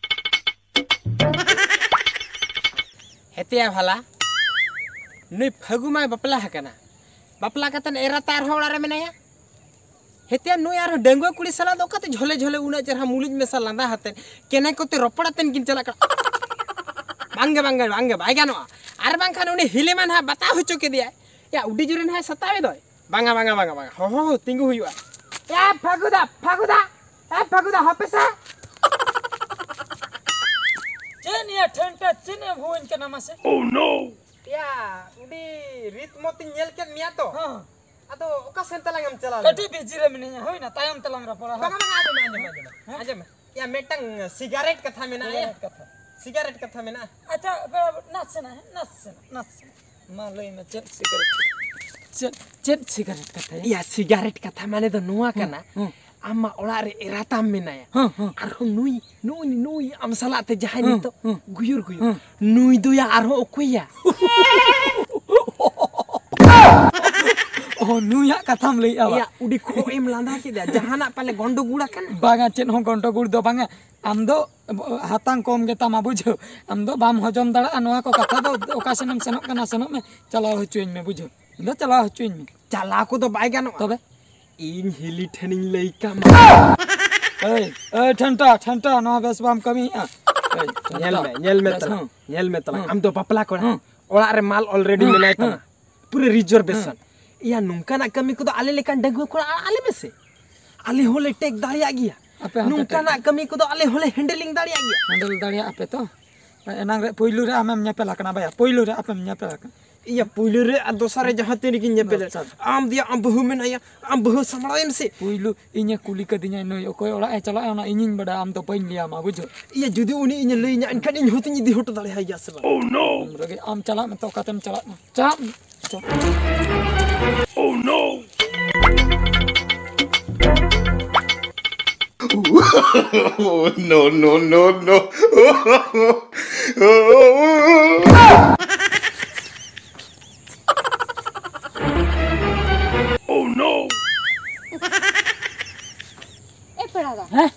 ᱦᱮᱛᱮᱭᱟ ᱵᱷᱟᱞᱟ, ᱱᱩᱭ ᱯᱷᱟᱹᱜᱩ ᱢᱟᱭ ᱵᱟᱯᱞᱟ ᱟᱠᱟᱱᱟ, ᱵᱟᱯᱞᱟ ᱠᱟᱛᱮᱫ ᱮᱨᱟ ᱛᱟᱭ ᱟᱨᱦᱚᱸ ᱚᱲᱟᱜ ᱨᱮ ᱢᱮᱱᱟᱭᱟ᱾ ᱦᱮᱛᱮᱭᱟ ᱱᱩᱭ ᱟᱨᱦᱚᱸ ᱰᱟᱺᱜᱩᱣᱟᱹ ᱠᱩᱲᱤ ᱥᱟᱞᱟᱜ ᱫᱚ ᱚᱠᱟᱛᱮ ᱡᱷᱚᱞᱮ ᱡᱷᱚᱞᱮ ᱩᱱᱟᱹᱜ ᱪᱮᱦᱨᱟ ᱢᱩᱞᱩᱡ ᱢᱮᱥᱟ ᱞᱟᱸᱫᱟ ᱟᱛᱮᱫ ᱠᱮᱱᱮ ᱠᱚᱛᱮ ᱨᱚᱯᱚᱲ ᱟᱛᱮᱫ ᱠᱤᱱ ᱪᱟᱞᱟᱜ ᱠᱟᱱᱟ? ᱵᱟᱝᱜᱮ, ᱵᱟᱝᱜᱮ, ᱵᱟᱝᱜᱮ, ᱵᱟᱭ ᱜᱟᱱᱚᱜᱼᱟ᱾ ᱟᱨ ᱵᱟᱝᱠᱷᱟᱱ ᱩᱱᱤ ᱦᱤᱞᱤ ᱢᱟ ᱱᱟᱦᱟᱜ ᱵᱟᱛᱟᱣ ᱦᱚᱪᱚ ᱠᱮᱫᱮᱭᱟᱭ᱾ ᱭᱟ, ᱩᱰᱤ ᱡᱳᱨᱮ ᱱᱟᱦᱟᱜ ᱥᱟᱛᱟᱣ ᱮᱫᱚᱭ᱾ ᱵᱟᱝᱟ, ᱵᱟᱝᱟ, ᱵᱟᱝᱟ, ᱵᱟᱝᱟ᱾ ᱦᱚᱦᱚ ᱦᱚᱸ ᱛᱤᱸᱜᱩ ᱦᱩᱭᱩᱜᱼᱟ᱾ ᱮ ᱯᱷᱟᱹᱜᱩᱫᱟ, ᱯᱷᱟᱹᱜᱩᱫᱟ, ᱮ ᱯᱷᱟᱹᱜᱩᱫᱟ, ᱦᱟᱯᱮ ᱥᱮ᱾ ᱪᱮᱫ ᱱᱤᱭᱟᱹ ᱴᱷᱮᱱᱴᱟ ᱪᱮᱫ ᱮᱢ ᱦᱩᱭᱧ ᱠᱟᱱᱟ ᱢᱟᱥᱮ? ᱭᱟ, ᱩᱰᱤ ᱨᱤᱛ ᱢᱚᱛᱤᱧ ᱧᱮᱞ ᱠᱮᱫ ᱢᱮᱭᱟ ᱛᱚ᱾ ᱦᱚᱸ᱾ ᱟᱫᱚ ᱚᱠᱟ ᱥᱮᱱ ᱛᱟᱞᱟᱝ ᱮᱢ ᱪᱟᱞᱟᱣ ᱞᱮᱱᱟ? ᱠᱟᱹᱴᱤᱡ ᱵᱤᱡᱤ ᱨᱮ ᱢᱤᱱᱟᱹᱧᱟ, ᱦᱩᱭᱱᱟ, ᱛᱟᱭᱚᱢ ᱛᱮᱞᱟᱝ ᱨᱚᱯᱚᱲᱟ, ᱦᱳᱭ᱾ ᱵᱟᱝᱟ, ᱵᱟᱝᱟ, ᱟᱸᱡᱚᱢ ᱢᱮ, ᱟᱸᱡᱚᱢ ᱢᱮ, ᱟᱸᱡᱚᱢ ᱢᱮ, ᱦᱮᱸ? ᱟᱸᱡᱚᱢ ᱢᱮ᱾ ᱭᱟ, ᱢᱤᱫᱴᱟᱝ ᱥᱤᱜᱟᱨᱮᱴ ᱠᱟᱛᱷᱟ ᱢᱮᱱᱟᱜᱼᱟ, ᱭᱟ᱾ ᱥᱤᱜᱟᱨᱮᱴ ᱠᱟᱛᱷᱟ᱾ ᱥᱤᱜᱟᱨᱮᱴ ᱠᱟᱛᱷᱟ ᱢᱮᱱᱟᱜᱼᱟ᱾ ᱟᱪᱪᱷᱟ, ᱵᱮ-, ᱱᱟᱥᱮᱱᱟᱜ, ᱦᱮᱸ, ᱱᱟᱥᱮᱱᱟᱜ, ᱱᱟᱥᱮᱱᱟᱜ᱾ ᱢᱟ ᱞᱟᱹᱭ ᱢᱮ, ᱪᱮᱫ ᱥᱤᱜᱟᱨᱮᱴ? ᱪᱮᱫ, ᱪᱮᱫ ᱥᱤᱜᱟᱨᱮᱴ ᱠᱟᱛᱷᱟ ᱭᱟ? ᱭᱟ, ᱥᱤᱜᱟᱨᱮᱴ ᱠᱟᱛᱷᱟ ᱢᱟᱱᱮ ᱫᱚ ᱱᱚᱣᱟ ᱦᱩᱸ, ᱠᱟᱱᱟ, ᱦᱩᱸ᱾ ᱟᱢᱟᱜ ᱚᱲᱟᱜ ᱨᱮ ᱮᱨᱟ ᱛᱟᱢ ᱢᱮᱱᱟᱭᱟ᱾ ᱦᱩᱸ, ᱦᱩᱸ᱾ ᱟᱨᱦᱚᱸ ᱱᱩᱭ, ᱱᱩᱭ, ᱱᱩᱭ ᱟᱢ ᱥᱟᱞᱟᱜ ᱛᱮ ᱡᱟᱦᱟᱸᱭ ᱦᱩᱸ, ᱱᱤᱛᱚᱜ ᱦᱩᱸ᱾ ᱜᱩᱭᱩᱨ ᱜᱩᱭᱩᱨ᱾ ᱦᱩᱸ᱾ ᱱᱩᱭ ᱫᱚᱭᱟ ᱟᱨᱦᱚᱸ ᱚᱠᱚᱭᱭᱟ? ᱚ, ᱱᱩᱭᱟᱜ ᱠᱟᱛᱷᱟᱢ ᱞᱟᱹᱭᱮᱜᱼᱟ ᱵᱟ? ᱭᱟ, ᱩᱰᱤ ᱠᱷᱚᱜ ᱮᱢ ᱞᱟᱸᱫᱟ ᱠᱮᱫᱟ᱾ ᱡᱟᱦᱟᱱᱟᱜ ᱯᱟᱞᱮ ᱜᱚᱱᱰᱚᱜᱳᱲ ᱟᱠᱟᱱᱟ? ᱵᱟᱝᱟ, ᱪᱮᱫ ᱦᱚᱸ ᱜᱚᱱᱰᱚᱜᱳᱲ ᱫᱚ ᱵᱟᱝᱟ᱾ ᱟᱢ ᱫᱚ ᱦᱟᱛᱟᱝ ᱠᱚᱢ ᱜᱮᱛᱟᱢᱟ, ᱵᱩᱡᱷᱟᱹᱣ᱾ ᱟᱢ ᱫᱚ ᱵᱟᱢ ᱦᱚᱡᱚᱢ ᱫᱟᱲᱮᱭᱟᱜᱼᱟ ᱱᱚᱣᱟ ᱠᱚ ᱠᱟᱛᱷᱟ ᱫᱚ᱾ ᱚᱠᱟ ᱥᱮᱱᱮᱢ ᱥᱮᱱᱚᱜ ᱠᱟᱱᱟ, ᱥᱮᱱᱚᱜ ᱢᱮ, ᱪᱟᱞᱟᱣ ᱦᱚᱪᱚᱭᱟᱹᱧ ᱢᱮ, ᱵᱩᱡᱷᱟᱹᱣ᱾ ᱤᱧ ᱫᱚ ᱪᱟᱞᱟᱣ ᱦᱚᱪᱚᱭᱟᱹᱧ ᱢᱮ᱾ ᱪᱟᱞᱟᱣ ᱠᱚᱫᱚ ᱵᱟᱭ ᱜᱟᱱᱚᱜᱼᱟ᱾ ᱛᱚᱵᱮ? ᱤᱧ ᱦᱤᱞᱤ ᱴᱷᱮᱱᱤᱧ ᱞᱟᱹᱭ ᱠᱟᱢᱟ᱾ ᱮᱭ, ᱮᱭ, ᱴᱷᱮᱱᱴᱟ, ᱴᱷᱮᱱᱴᱟ, ᱱᱚᱣᱟ ᱵᱮᱥ ᱵᱟᱢ ᱠᱟᱹᱢᱤᱭᱮᱫᱼᱟ᱾ ᱮᱭ, ᱴᱷᱮᱱᱴᱟ, ᱧᱮᱞ ᱢᱮ, ᱧᱮᱞ ᱢᱮ ᱵᱮᱥ, ᱛᱟᱞᱟᱝ, ᱦᱮᱸ᱾ ᱧᱮᱞ ᱢᱮ ᱛᱟᱞᱟᱝ᱾ ᱦᱮᱸ᱾ ᱟᱢ ᱫᱚ ᱵᱟᱯᱞᱟ ᱠᱚᱲᱟ, ᱦᱮᱸ᱾ ᱚᱲᱟᱜ ᱨᱮ ᱢᱟᱞ already ᱦᱮᱸ, ᱢᱮᱱᱟᱭ ᱛᱟᱢᱟ᱾ ᱦᱮᱸ᱾ ᱯᱩᱨᱟᱹ reservation᱾ ᱦᱮᱸ᱾ ᱤᱭᱟ, ᱱᱚᱝᱠᱟᱱᱟᱜ ᱠᱟᱹᱢᱤ ᱠᱚᱫᱚ ᱟᱞᱮ ᱞᱮᱠᱟᱱ ᱰᱟᱺᱜᱩᱣᱟᱹ ᱠᱚᱲᱟ ᱟᱲᱟᱜ ᱟᱞᱮ ᱢᱮᱥᱮ᱾ ᱟᱞᱮ ᱦᱚᱸᱞᱮ ᱴᱮᱠ ᱫᱟᱲᱮᱭᱟᱜ ᱜᱮᱭᱟ᱾ ᱟᱯᱮ ᱦᱚᱸᱯᱮ ᱱᱚᱝᱠᱟᱱᱟᱜ ᱴᱮᱠ ᱠᱟᱹᱢᱤ ᱠᱚᱫᱚ ᱟᱞᱮ ᱦᱚᱸᱞᱮ handling ᱫᱟᱲᱮᱭᱟᱜ ᱜᱮᱭᱟ᱾ Handle ᱫᱟᱲᱮᱭᱟᱜ ᱟᱯᱮ ᱛᱚ? ᱮᱱᱟᱝ ᱨᱮ ᱯᱩᱭᱞᱩ ᱨᱮ ᱟᱢᱮᱢ ᱧᱮᱯᱮᱞ ᱟᱠᱟᱱᱟ ᱵᱟᱭᱟ, ᱯᱩᱭᱞᱩ ᱨᱮ ᱟᱯᱮᱢ ᱧᱮᱯᱮᱞ ᱟᱠᱟᱱᱟ᱾ ᱤᱭᱟᱹ, ᱯᱩᱭᱞᱩ ᱨᱮ ᱟᱨ ᱫᱚᱥᱟᱨ ᱨᱮ ᱡᱟᱦᱟᱸ ᱛᱤᱱ ᱨᱮᱜᱤᱧ ᱧᱮᱯᱮᱞ᱾ ᱟᱪᱪᱷᱟ᱾ ᱟᱢ ᱫᱤᱭᱟ ᱟᱢ ᱵᱟᱹᱦᱩ ᱢᱮᱱᱟᱭᱟ, ᱟᱢ ᱵᱟᱹᱦᱩ ᱥᱟᱢᱵᱲᱟᱣ ᱮᱢ ᱥᱮ᱾ ᱯᱩᱭᱞᱩ ᱤᱧᱮ ᱠᱩᱞᱤ ᱠᱟᱫᱤᱧᱟ, ᱱᱩᱭ ᱚᱠᱚᱭ ᱚᱲᱟᱜ ᱮ ᱪᱟᱞᱟᱜᱼᱟ, ᱚᱱᱟ ᱤᱧᱤᱧ ᱵᱟᱰᱟᱭᱟ, ᱟᱢ ᱫᱚ ᱵᱟᱹᱧ ᱞᱟᱹᱭᱟᱢᱟ, ᱵᱩᱡᱷᱟᱹᱣ? ᱤᱭᱟᱹ, ᱡᱩᱫᱤ ᱩᱱᱤ ᱤᱧᱮ ᱞᱟᱹᱭᱟᱹᱧᱟ, ᱮᱱᱠᱷᱟᱱ ᱤᱧ ᱦᱚᱸᱛᱚᱧ ᱤᱫᱤ ᱦᱚᱴᱚ ᱫᱟᱲᱮᱭᱟᱭ ᱜᱮᱭᱟ ᱥᱮ ᱵᱟᱝ? ᱩᱱ ᱨᱮᱜᱮ ᱟᱢ ᱪᱟᱞᱟᱜ ᱢᱮ ᱛᱚ, ᱚᱠᱟᱛᱮᱢ ᱪᱟᱞᱟᱜ ᱢᱮ, ᱪᱟᱞᱟᱜ ᱢᱮ᱾ No, no, no, no. Oh no! ᱮ ᱯᱮᱲᱟ ᱫᱟ᱾ ᱦᱮᱸ?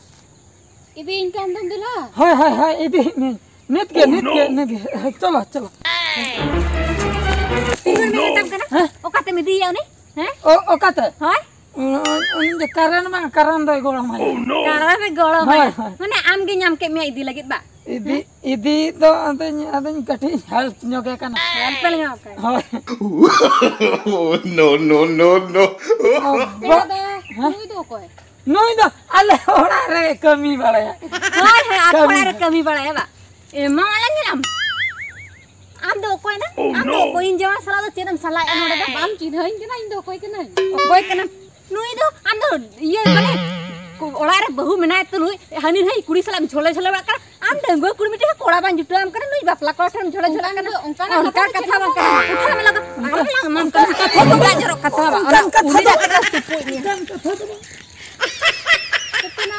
ᱤᱫᱤᱭᱤᱧ ᱠᱟᱱ ᱫᱚᱢ ᱫᱮᱞᱟ᱾ ᱦᱳᱭ, ᱦᱳᱭ, ᱦᱳᱭ, ᱤᱫᱤᱭᱮᱫ ᱢᱤᱭᱟᱹᱧ᱾ ᱱᱤᱛ ᱜᱮ, ᱱᱤᱛ ᱜᱮ, ᱱᱤᱛ ᱜᱮ᱾ ᱦᱮᱸ, ᱪᱚᱞᱚ, ᱪᱚᱞᱚ᱾ ᱤᱧ ᱫᱚᱧ ᱢᱮᱛᱟᱢ ᱠᱟᱱᱟ, ᱦᱮᱸ? ᱚᱠᱟᱛᱮᱢ ᱤᱫᱤᱭᱮᱭᱟ ᱩᱱᱤ? ᱦᱮᱸ? ᱚ-, ᱚᱠᱟᱛᱮ? ᱦᱳᱭ᱾ ᱩᱱᱤ ᱫᱚ ᱠᱟᱨᱮᱱ ᱵᱟᱝ, ᱠᱟᱨᱮᱱ ᱫᱚᱭ ᱜᱚᱲᱚᱢᱟᱭᱟ᱾ ᱠᱟᱨᱮᱱ ᱨᱮ ᱜᱚᱲᱚᱢᱟᱭᱟ᱾ ᱦᱳᱭ, ᱦᱳᱭ᱾ ᱢᱟᱱᱮ ᱟᱢ ᱜᱮ ᱧᱟᱢ ᱠᱮᱫ ᱢᱮᱭᱟ ᱤᱫᱤ ᱞᱟᱹᱜᱤᱫ ᱵᱟ? ᱤᱫᱤ ᱤᱫᱤ ᱫᱚ ᱟᱫᱚᱧ ᱟᱫᱚᱧ ᱠᱟᱹᱴᱤᱡ ᱦᱮᱞᱯ ᱧᱚᱜᱮ ᱠᱟᱱᱟ᱾ ᱦᱮᱞᱯ ᱧᱚᱜ ᱠᱟᱱᱟ᱾ ᱦᱳᱭ᱾ No, no, no, no. ᱚᱵᱟ- ᱫᱟᱫᱟ, ᱦᱮᱸ? ᱱᱩᱭ ᱫᱚ ᱚᱠᱚᱭ? ᱱᱩᱭ ᱫᱚ ᱟᱞᱮ ᱚᱲᱟᱜ ᱨᱮ ᱠᱟᱹᱢᱤ ᱵᱟᱲᱟᱭᱟ᱾ ᱦᱳᱭ ᱦᱳᱭ, ᱟᱯᱮ ᱠᱟᱹᱢᱤ᱾ ᱚᱲᱟᱜ ᱨᱮ ᱠᱟᱹᱢᱤ ᱵᱟᱲᱟᱭᱟ ᱵᱟ? ᱮ ᱢᱟ ᱟᱞᱟᱝ ᱧᱮᱞᱟᱢ᱾ ᱟᱢ ᱫᱚ ᱚᱠᱚᱭ ᱱᱟ? ᱟᱢ ᱫᱚ ᱚᱠᱚᱭ? ᱤᱧ ᱡᱟᱶᱟᱭ ᱥᱟᱞᱟᱜ ᱫᱚ ᱪᱮᱫ ᱮᱢ ᱥᱟᱞᱟᱭᱮᱫᱼᱟ ᱱᱚᱰᱮ ᱫᱚ? ᱵᱟᱢ ᱪᱤᱱᱦᱟᱹᱣᱤᱧ ᱠᱟᱱᱟ ᱤᱧ ᱫᱚ ᱚᱠᱚᱭ ᱠᱟᱹᱱᱟᱹᱧ? ᱚᱠᱚᱭ ᱠᱟᱱᱟᱢ? ᱱᱩᱭ ᱫᱚ ᱟᱢ ᱫᱚ ᱤᱭᱟᱹ ᱢᱟᱱᱮ ᱠᱚ- ᱚᱲᱟᱜ ᱨᱮ ᱵᱟᱹᱦᱩ ᱢᱮᱱᱟᱭ ᱛᱩᱞᱩᱡ ᱦᱟᱹᱱᱤ ᱱᱟᱹᱭ ᱠᱩᱲᱤ ᱥᱟᱞᱟᱜ ᱮᱢ ᱡᱷᱚᱞᱮ ᱡᱷᱚᱞᱮ ᱵᱟᱲᱟᱜ ᱠᱟᱱᱟ᱾ ᱟᱢ ᱰᱟᱺᱜᱩᱣᱟᱹ ᱠᱩᱲᱤ ᱢᱤᱫᱴᱮᱱ ᱠᱚᱲᱟ ᱵᱟᱝ ᱡᱩᱴᱟᱹᱣᱟᱢ ᱠᱟᱱᱟ, ᱱᱩᱭ ᱵᱟᱯᱞᱟ ᱠᱚᱲᱟ ᱴᱷᱮᱱ ᱮᱢ ᱡᱷᱚᱞᱮ ᱡᱷᱚᱞᱟᱜ ᱠᱟᱱᱟ᱾ ᱚᱱᱠᱟᱱ ᱠᱟᱛᱷᱟ ᱫᱚ ᱪᱮᱫ ᱦᱚᱸ ᱵᱟᱝ ᱠᱟᱱᱟ᱾ ᱠᱟᱛᱷᱟ ᱢᱮᱱᱟᱜ ᱫᱚ ᱟᱢ ᱞᱟᱝ ᱮᱢᱟᱢ ᱠᱟᱱᱟ᱾ ᱠᱟᱛᱷᱟ ᱫᱚ ᱵᱟᱝ᱾ ᱫᱟᱜ ᱡᱚᱨᱚᱜ ᱠᱟᱛᱷᱟ ᱵᱟᱝ᱾ ᱚᱱᱟ ᱚᱱᱠᱟᱱ ᱠᱩᱲᱤ ᱠᱟᱛᱷᱟ ᱫᱚ ᱵᱟᱝ᱾ ᱚᱱᱠᱟᱱ ᱠᱟᱛᱷᱟ ᱫᱚ ᱵᱟᱝ᱾ ᱮᱛᱮᱱᱟ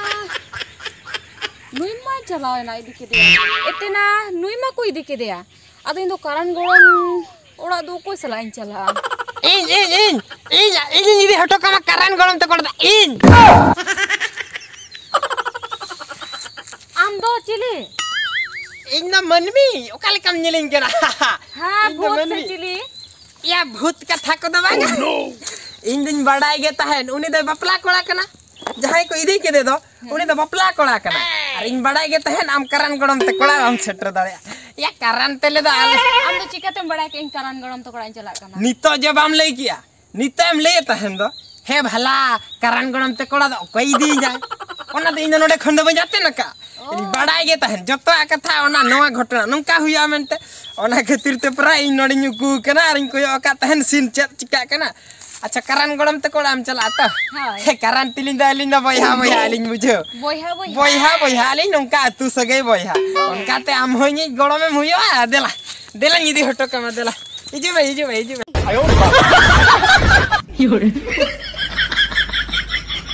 ᱱᱩᱭ ᱢᱟ ᱪᱟᱞᱟᱣ ᱮᱱᱟ, ᱤᱫᱤ ᱠᱮᱫᱮᱭᱟ᱾ ᱮᱛᱮᱱᱟ ᱱᱩᱭ ᱢᱟ ᱠᱚ ᱤᱫᱤ ᱠᱮᱫᱮᱭᱟ᱾ ᱟᱫᱚ ᱤᱧ ᱫᱚ ᱠᱟᱨᱟᱱ ᱜᱚᱲᱚᱢ ᱚᱲᱟᱜ ᱫᱚ ᱚᱠᱚᱭ ᱥᱟᱞᱟᱜ ᱤᱧ ᱪᱟᱞᱟᱜᱼᱟ? ᱤᱧ ᱤᱧ ᱤᱧ ᱤᱧ ᱤᱧᱤᱧ ᱤᱫᱤ ᱦᱚᱴᱚ ᱠᱟᱢᱟ ᱠᱟᱨᱟᱱ ᱜᱚᱲᱚᱢ ᱛᱟᱠᱚ ᱚᱲᱟᱜ ᱫᱚ ᱤᱧ᱾ ᱟᱢ ᱫᱚ ᱪᱤᱞᱤ? ᱤᱧ ᱫᱚ ᱢᱟᱹᱱᱢᱤ ᱚᱠᱟ ᱞᱮᱠᱟᱢ ᱧᱮᱞᱤᱧ ᱠᱟᱱᱟ? ᱦᱮᱸ, ᱤᱧ ᱫᱚ ᱵᱷᱩᱛ ᱥᱮ ᱢᱟᱹᱱᱢᱤ᱾ ᱪᱤᱞᱤ? ᱮᱭᱟ, ᱵᱷᱩᱛ ᱠᱟᱛᱷᱟ ᱠᱚᱫᱚ ᱵᱟᱝ᱾ ᱤᱧ ᱫᱩᱧ ᱵᱟᱰᱟᱭ ᱜᱮ ᱛᱟᱦᱮᱸᱫ ᱩᱱᱤ ᱫᱚᱭ ᱵᱟᱯᱞᱟ ᱠᱚᱲᱟ ᱠᱟᱱᱟ᱾ ᱡᱟᱦᱟᱸᱭ ᱠᱚ ᱤᱫᱤ ᱠᱮᱫᱮ ᱫᱚ ᱩᱱᱤ ᱫᱚ ᱵᱟᱯᱞᱟ ᱠᱚᱲᱟ ᱠᱟᱱᱟ᱾ ᱟᱨ ᱤᱧ ᱵᱟᱰᱟᱭ ᱜᱮ ᱛᱟᱦᱮᱸᱫ ᱟᱢ ᱠᱟᱨᱟᱱ ᱜᱚᱲᱚᱢ ᱛᱮ ᱠᱚᱲᱟ ᱵᱟᱢ ᱥᱮᱴᱮᱨ ᱫᱟᱲᱮᱭᱟᱜᱼᱟ᱾ ᱮᱭᱟ, ᱠᱟᱨᱟᱱ ᱛᱮᱞᱮ ᱫᱚ ᱟᱞᱮ ᱟᱢ ᱫᱚ ᱪᱤᱠᱟᱹᱛᱮᱢ ᱵᱟᱲᱟᱭ ᱠᱮᱫ ᱤᱧ ᱠᱟᱨᱟᱱ ᱜᱚᱲᱚᱢ ᱛᱟᱠᱚ ᱚᱲᱟᱜ ᱤᱧ ᱪᱟᱞᱟᱜ ᱠᱟᱱᱟ? ᱱᱤᱛᱚᱜ ᱡᱮ ᱵᱟᱢ ᱞᱟᱹᱭ ᱠᱮᱜᱼᱟ, ᱱᱤᱛᱚᱜ ᱮᱢ ᱞᱟᱹᱭᱮᱫ ᱛᱟᱦᱮᱸᱱ ᱫᱚ, ᱦᱮᱸ ᱵᱷᱟᱞᱟ, ᱠᱟᱨᱟᱱ ᱜᱚᱲᱚᱢ ᱛᱮ ᱠᱚᱲᱟ ᱫᱚ ᱚᱠᱚᱭ ᱤᱫᱤᱭᱮᱧᱟᱭ? ᱚᱱᱟ ᱫᱚ ᱤᱧ ᱫᱚ ᱱᱚᱰᱮ ᱠᱷᱚᱱ ᱫᱚ ᱵᱟᱹᱧ ᱟᱛᱮᱱ ᱟᱠᱟᱫ᱾ ᱤᱧ ᱵᱟᱰᱟᱭ ᱜᱮ ᱛᱟᱦᱮᱸᱱ ᱡᱚᱛᱚᱣᱟᱜ ᱠᱟᱛᱷᱟ, ᱚᱱᱟ ᱱᱚᱣᱟ ᱜᱷᱚᱴᱚᱱᱟ ᱱᱚᱝᱠᱟ ᱦᱩᱭᱩᱜᱼᱟ ᱢᱮᱱᱛᱮ᱾ ᱚᱱᱟ ᱠᱷᱟᱹᱛᱤᱨ ᱛᱮ ᱯᱨᱟᱭ ᱤᱧ ᱱᱚᱰᱮᱧ ᱩᱠᱩ ᱟᱠᱟᱱᱟ ᱟᱨᱤᱧ ᱠᱚᱭᱚᱜ ᱟᱠᱟᱫ ᱛᱟᱦᱮᱸᱱ ᱥᱤᱱ ᱪᱮᱫ ᱪᱤᱠᱟᱹᱜ ᱠᱟᱱᱟ᱾ ᱟᱪᱪᱷᱟ, ᱠᱟᱨᱟᱱ ᱜᱚᱲᱚᱢ ᱛᱮ ᱠᱚᱲᱟ ᱮᱢ ᱪᱟᱞᱟᱜᱼᱟ ᱛᱚ? ᱦᱳᱭ᱾ ᱦᱮᱸ, ᱠᱟᱨᱟᱱ ᱛᱮᱞᱤᱧ ᱫᱚ ᱟᱹᱞᱤᱧ ᱫᱚ ᱵᱚᱭᱦᱟ ᱵᱚᱭᱦᱟ ᱟᱹᱞᱤᱧ ᱵᱩᱡᱷᱟᱹᱣ᱾ ᱵᱚᱭᱦᱟ ᱵᱚᱭᱦᱟ᱾ ᱵᱚᱭᱦᱟ ᱵᱚᱭᱦᱟ ᱟᱹᱞᱤᱧ ᱱᱚᱝᱠᱟ ᱟᱹᱛᱩ ᱥᱟᱹᱜᱟᱹᱭ ᱵᱚᱭᱦᱟ᱾ ᱚᱱᱠᱟᱛᱮ ᱟᱢ ᱦᱚᱸ ᱤᱧᱤᱡ ᱜᱚᱲᱚᱢᱮᱢ ᱦᱩᱭᱩᱜᱼᱟ᱾ ᱫᱮᱞᱟ, ᱫᱮᱞᱟᱧ ᱤᱫᱤ ᱦᱚᱴᱚ ᱠᱟᱢᱟ, ᱫᱮᱞᱟ᱾ ᱦᱤᱡᱩᱜ ᱢᱮ, ᱦᱤᱡᱩᱜ ᱢᱮ, ᱦᱤᱡᱩᱜ ᱢᱮ᱾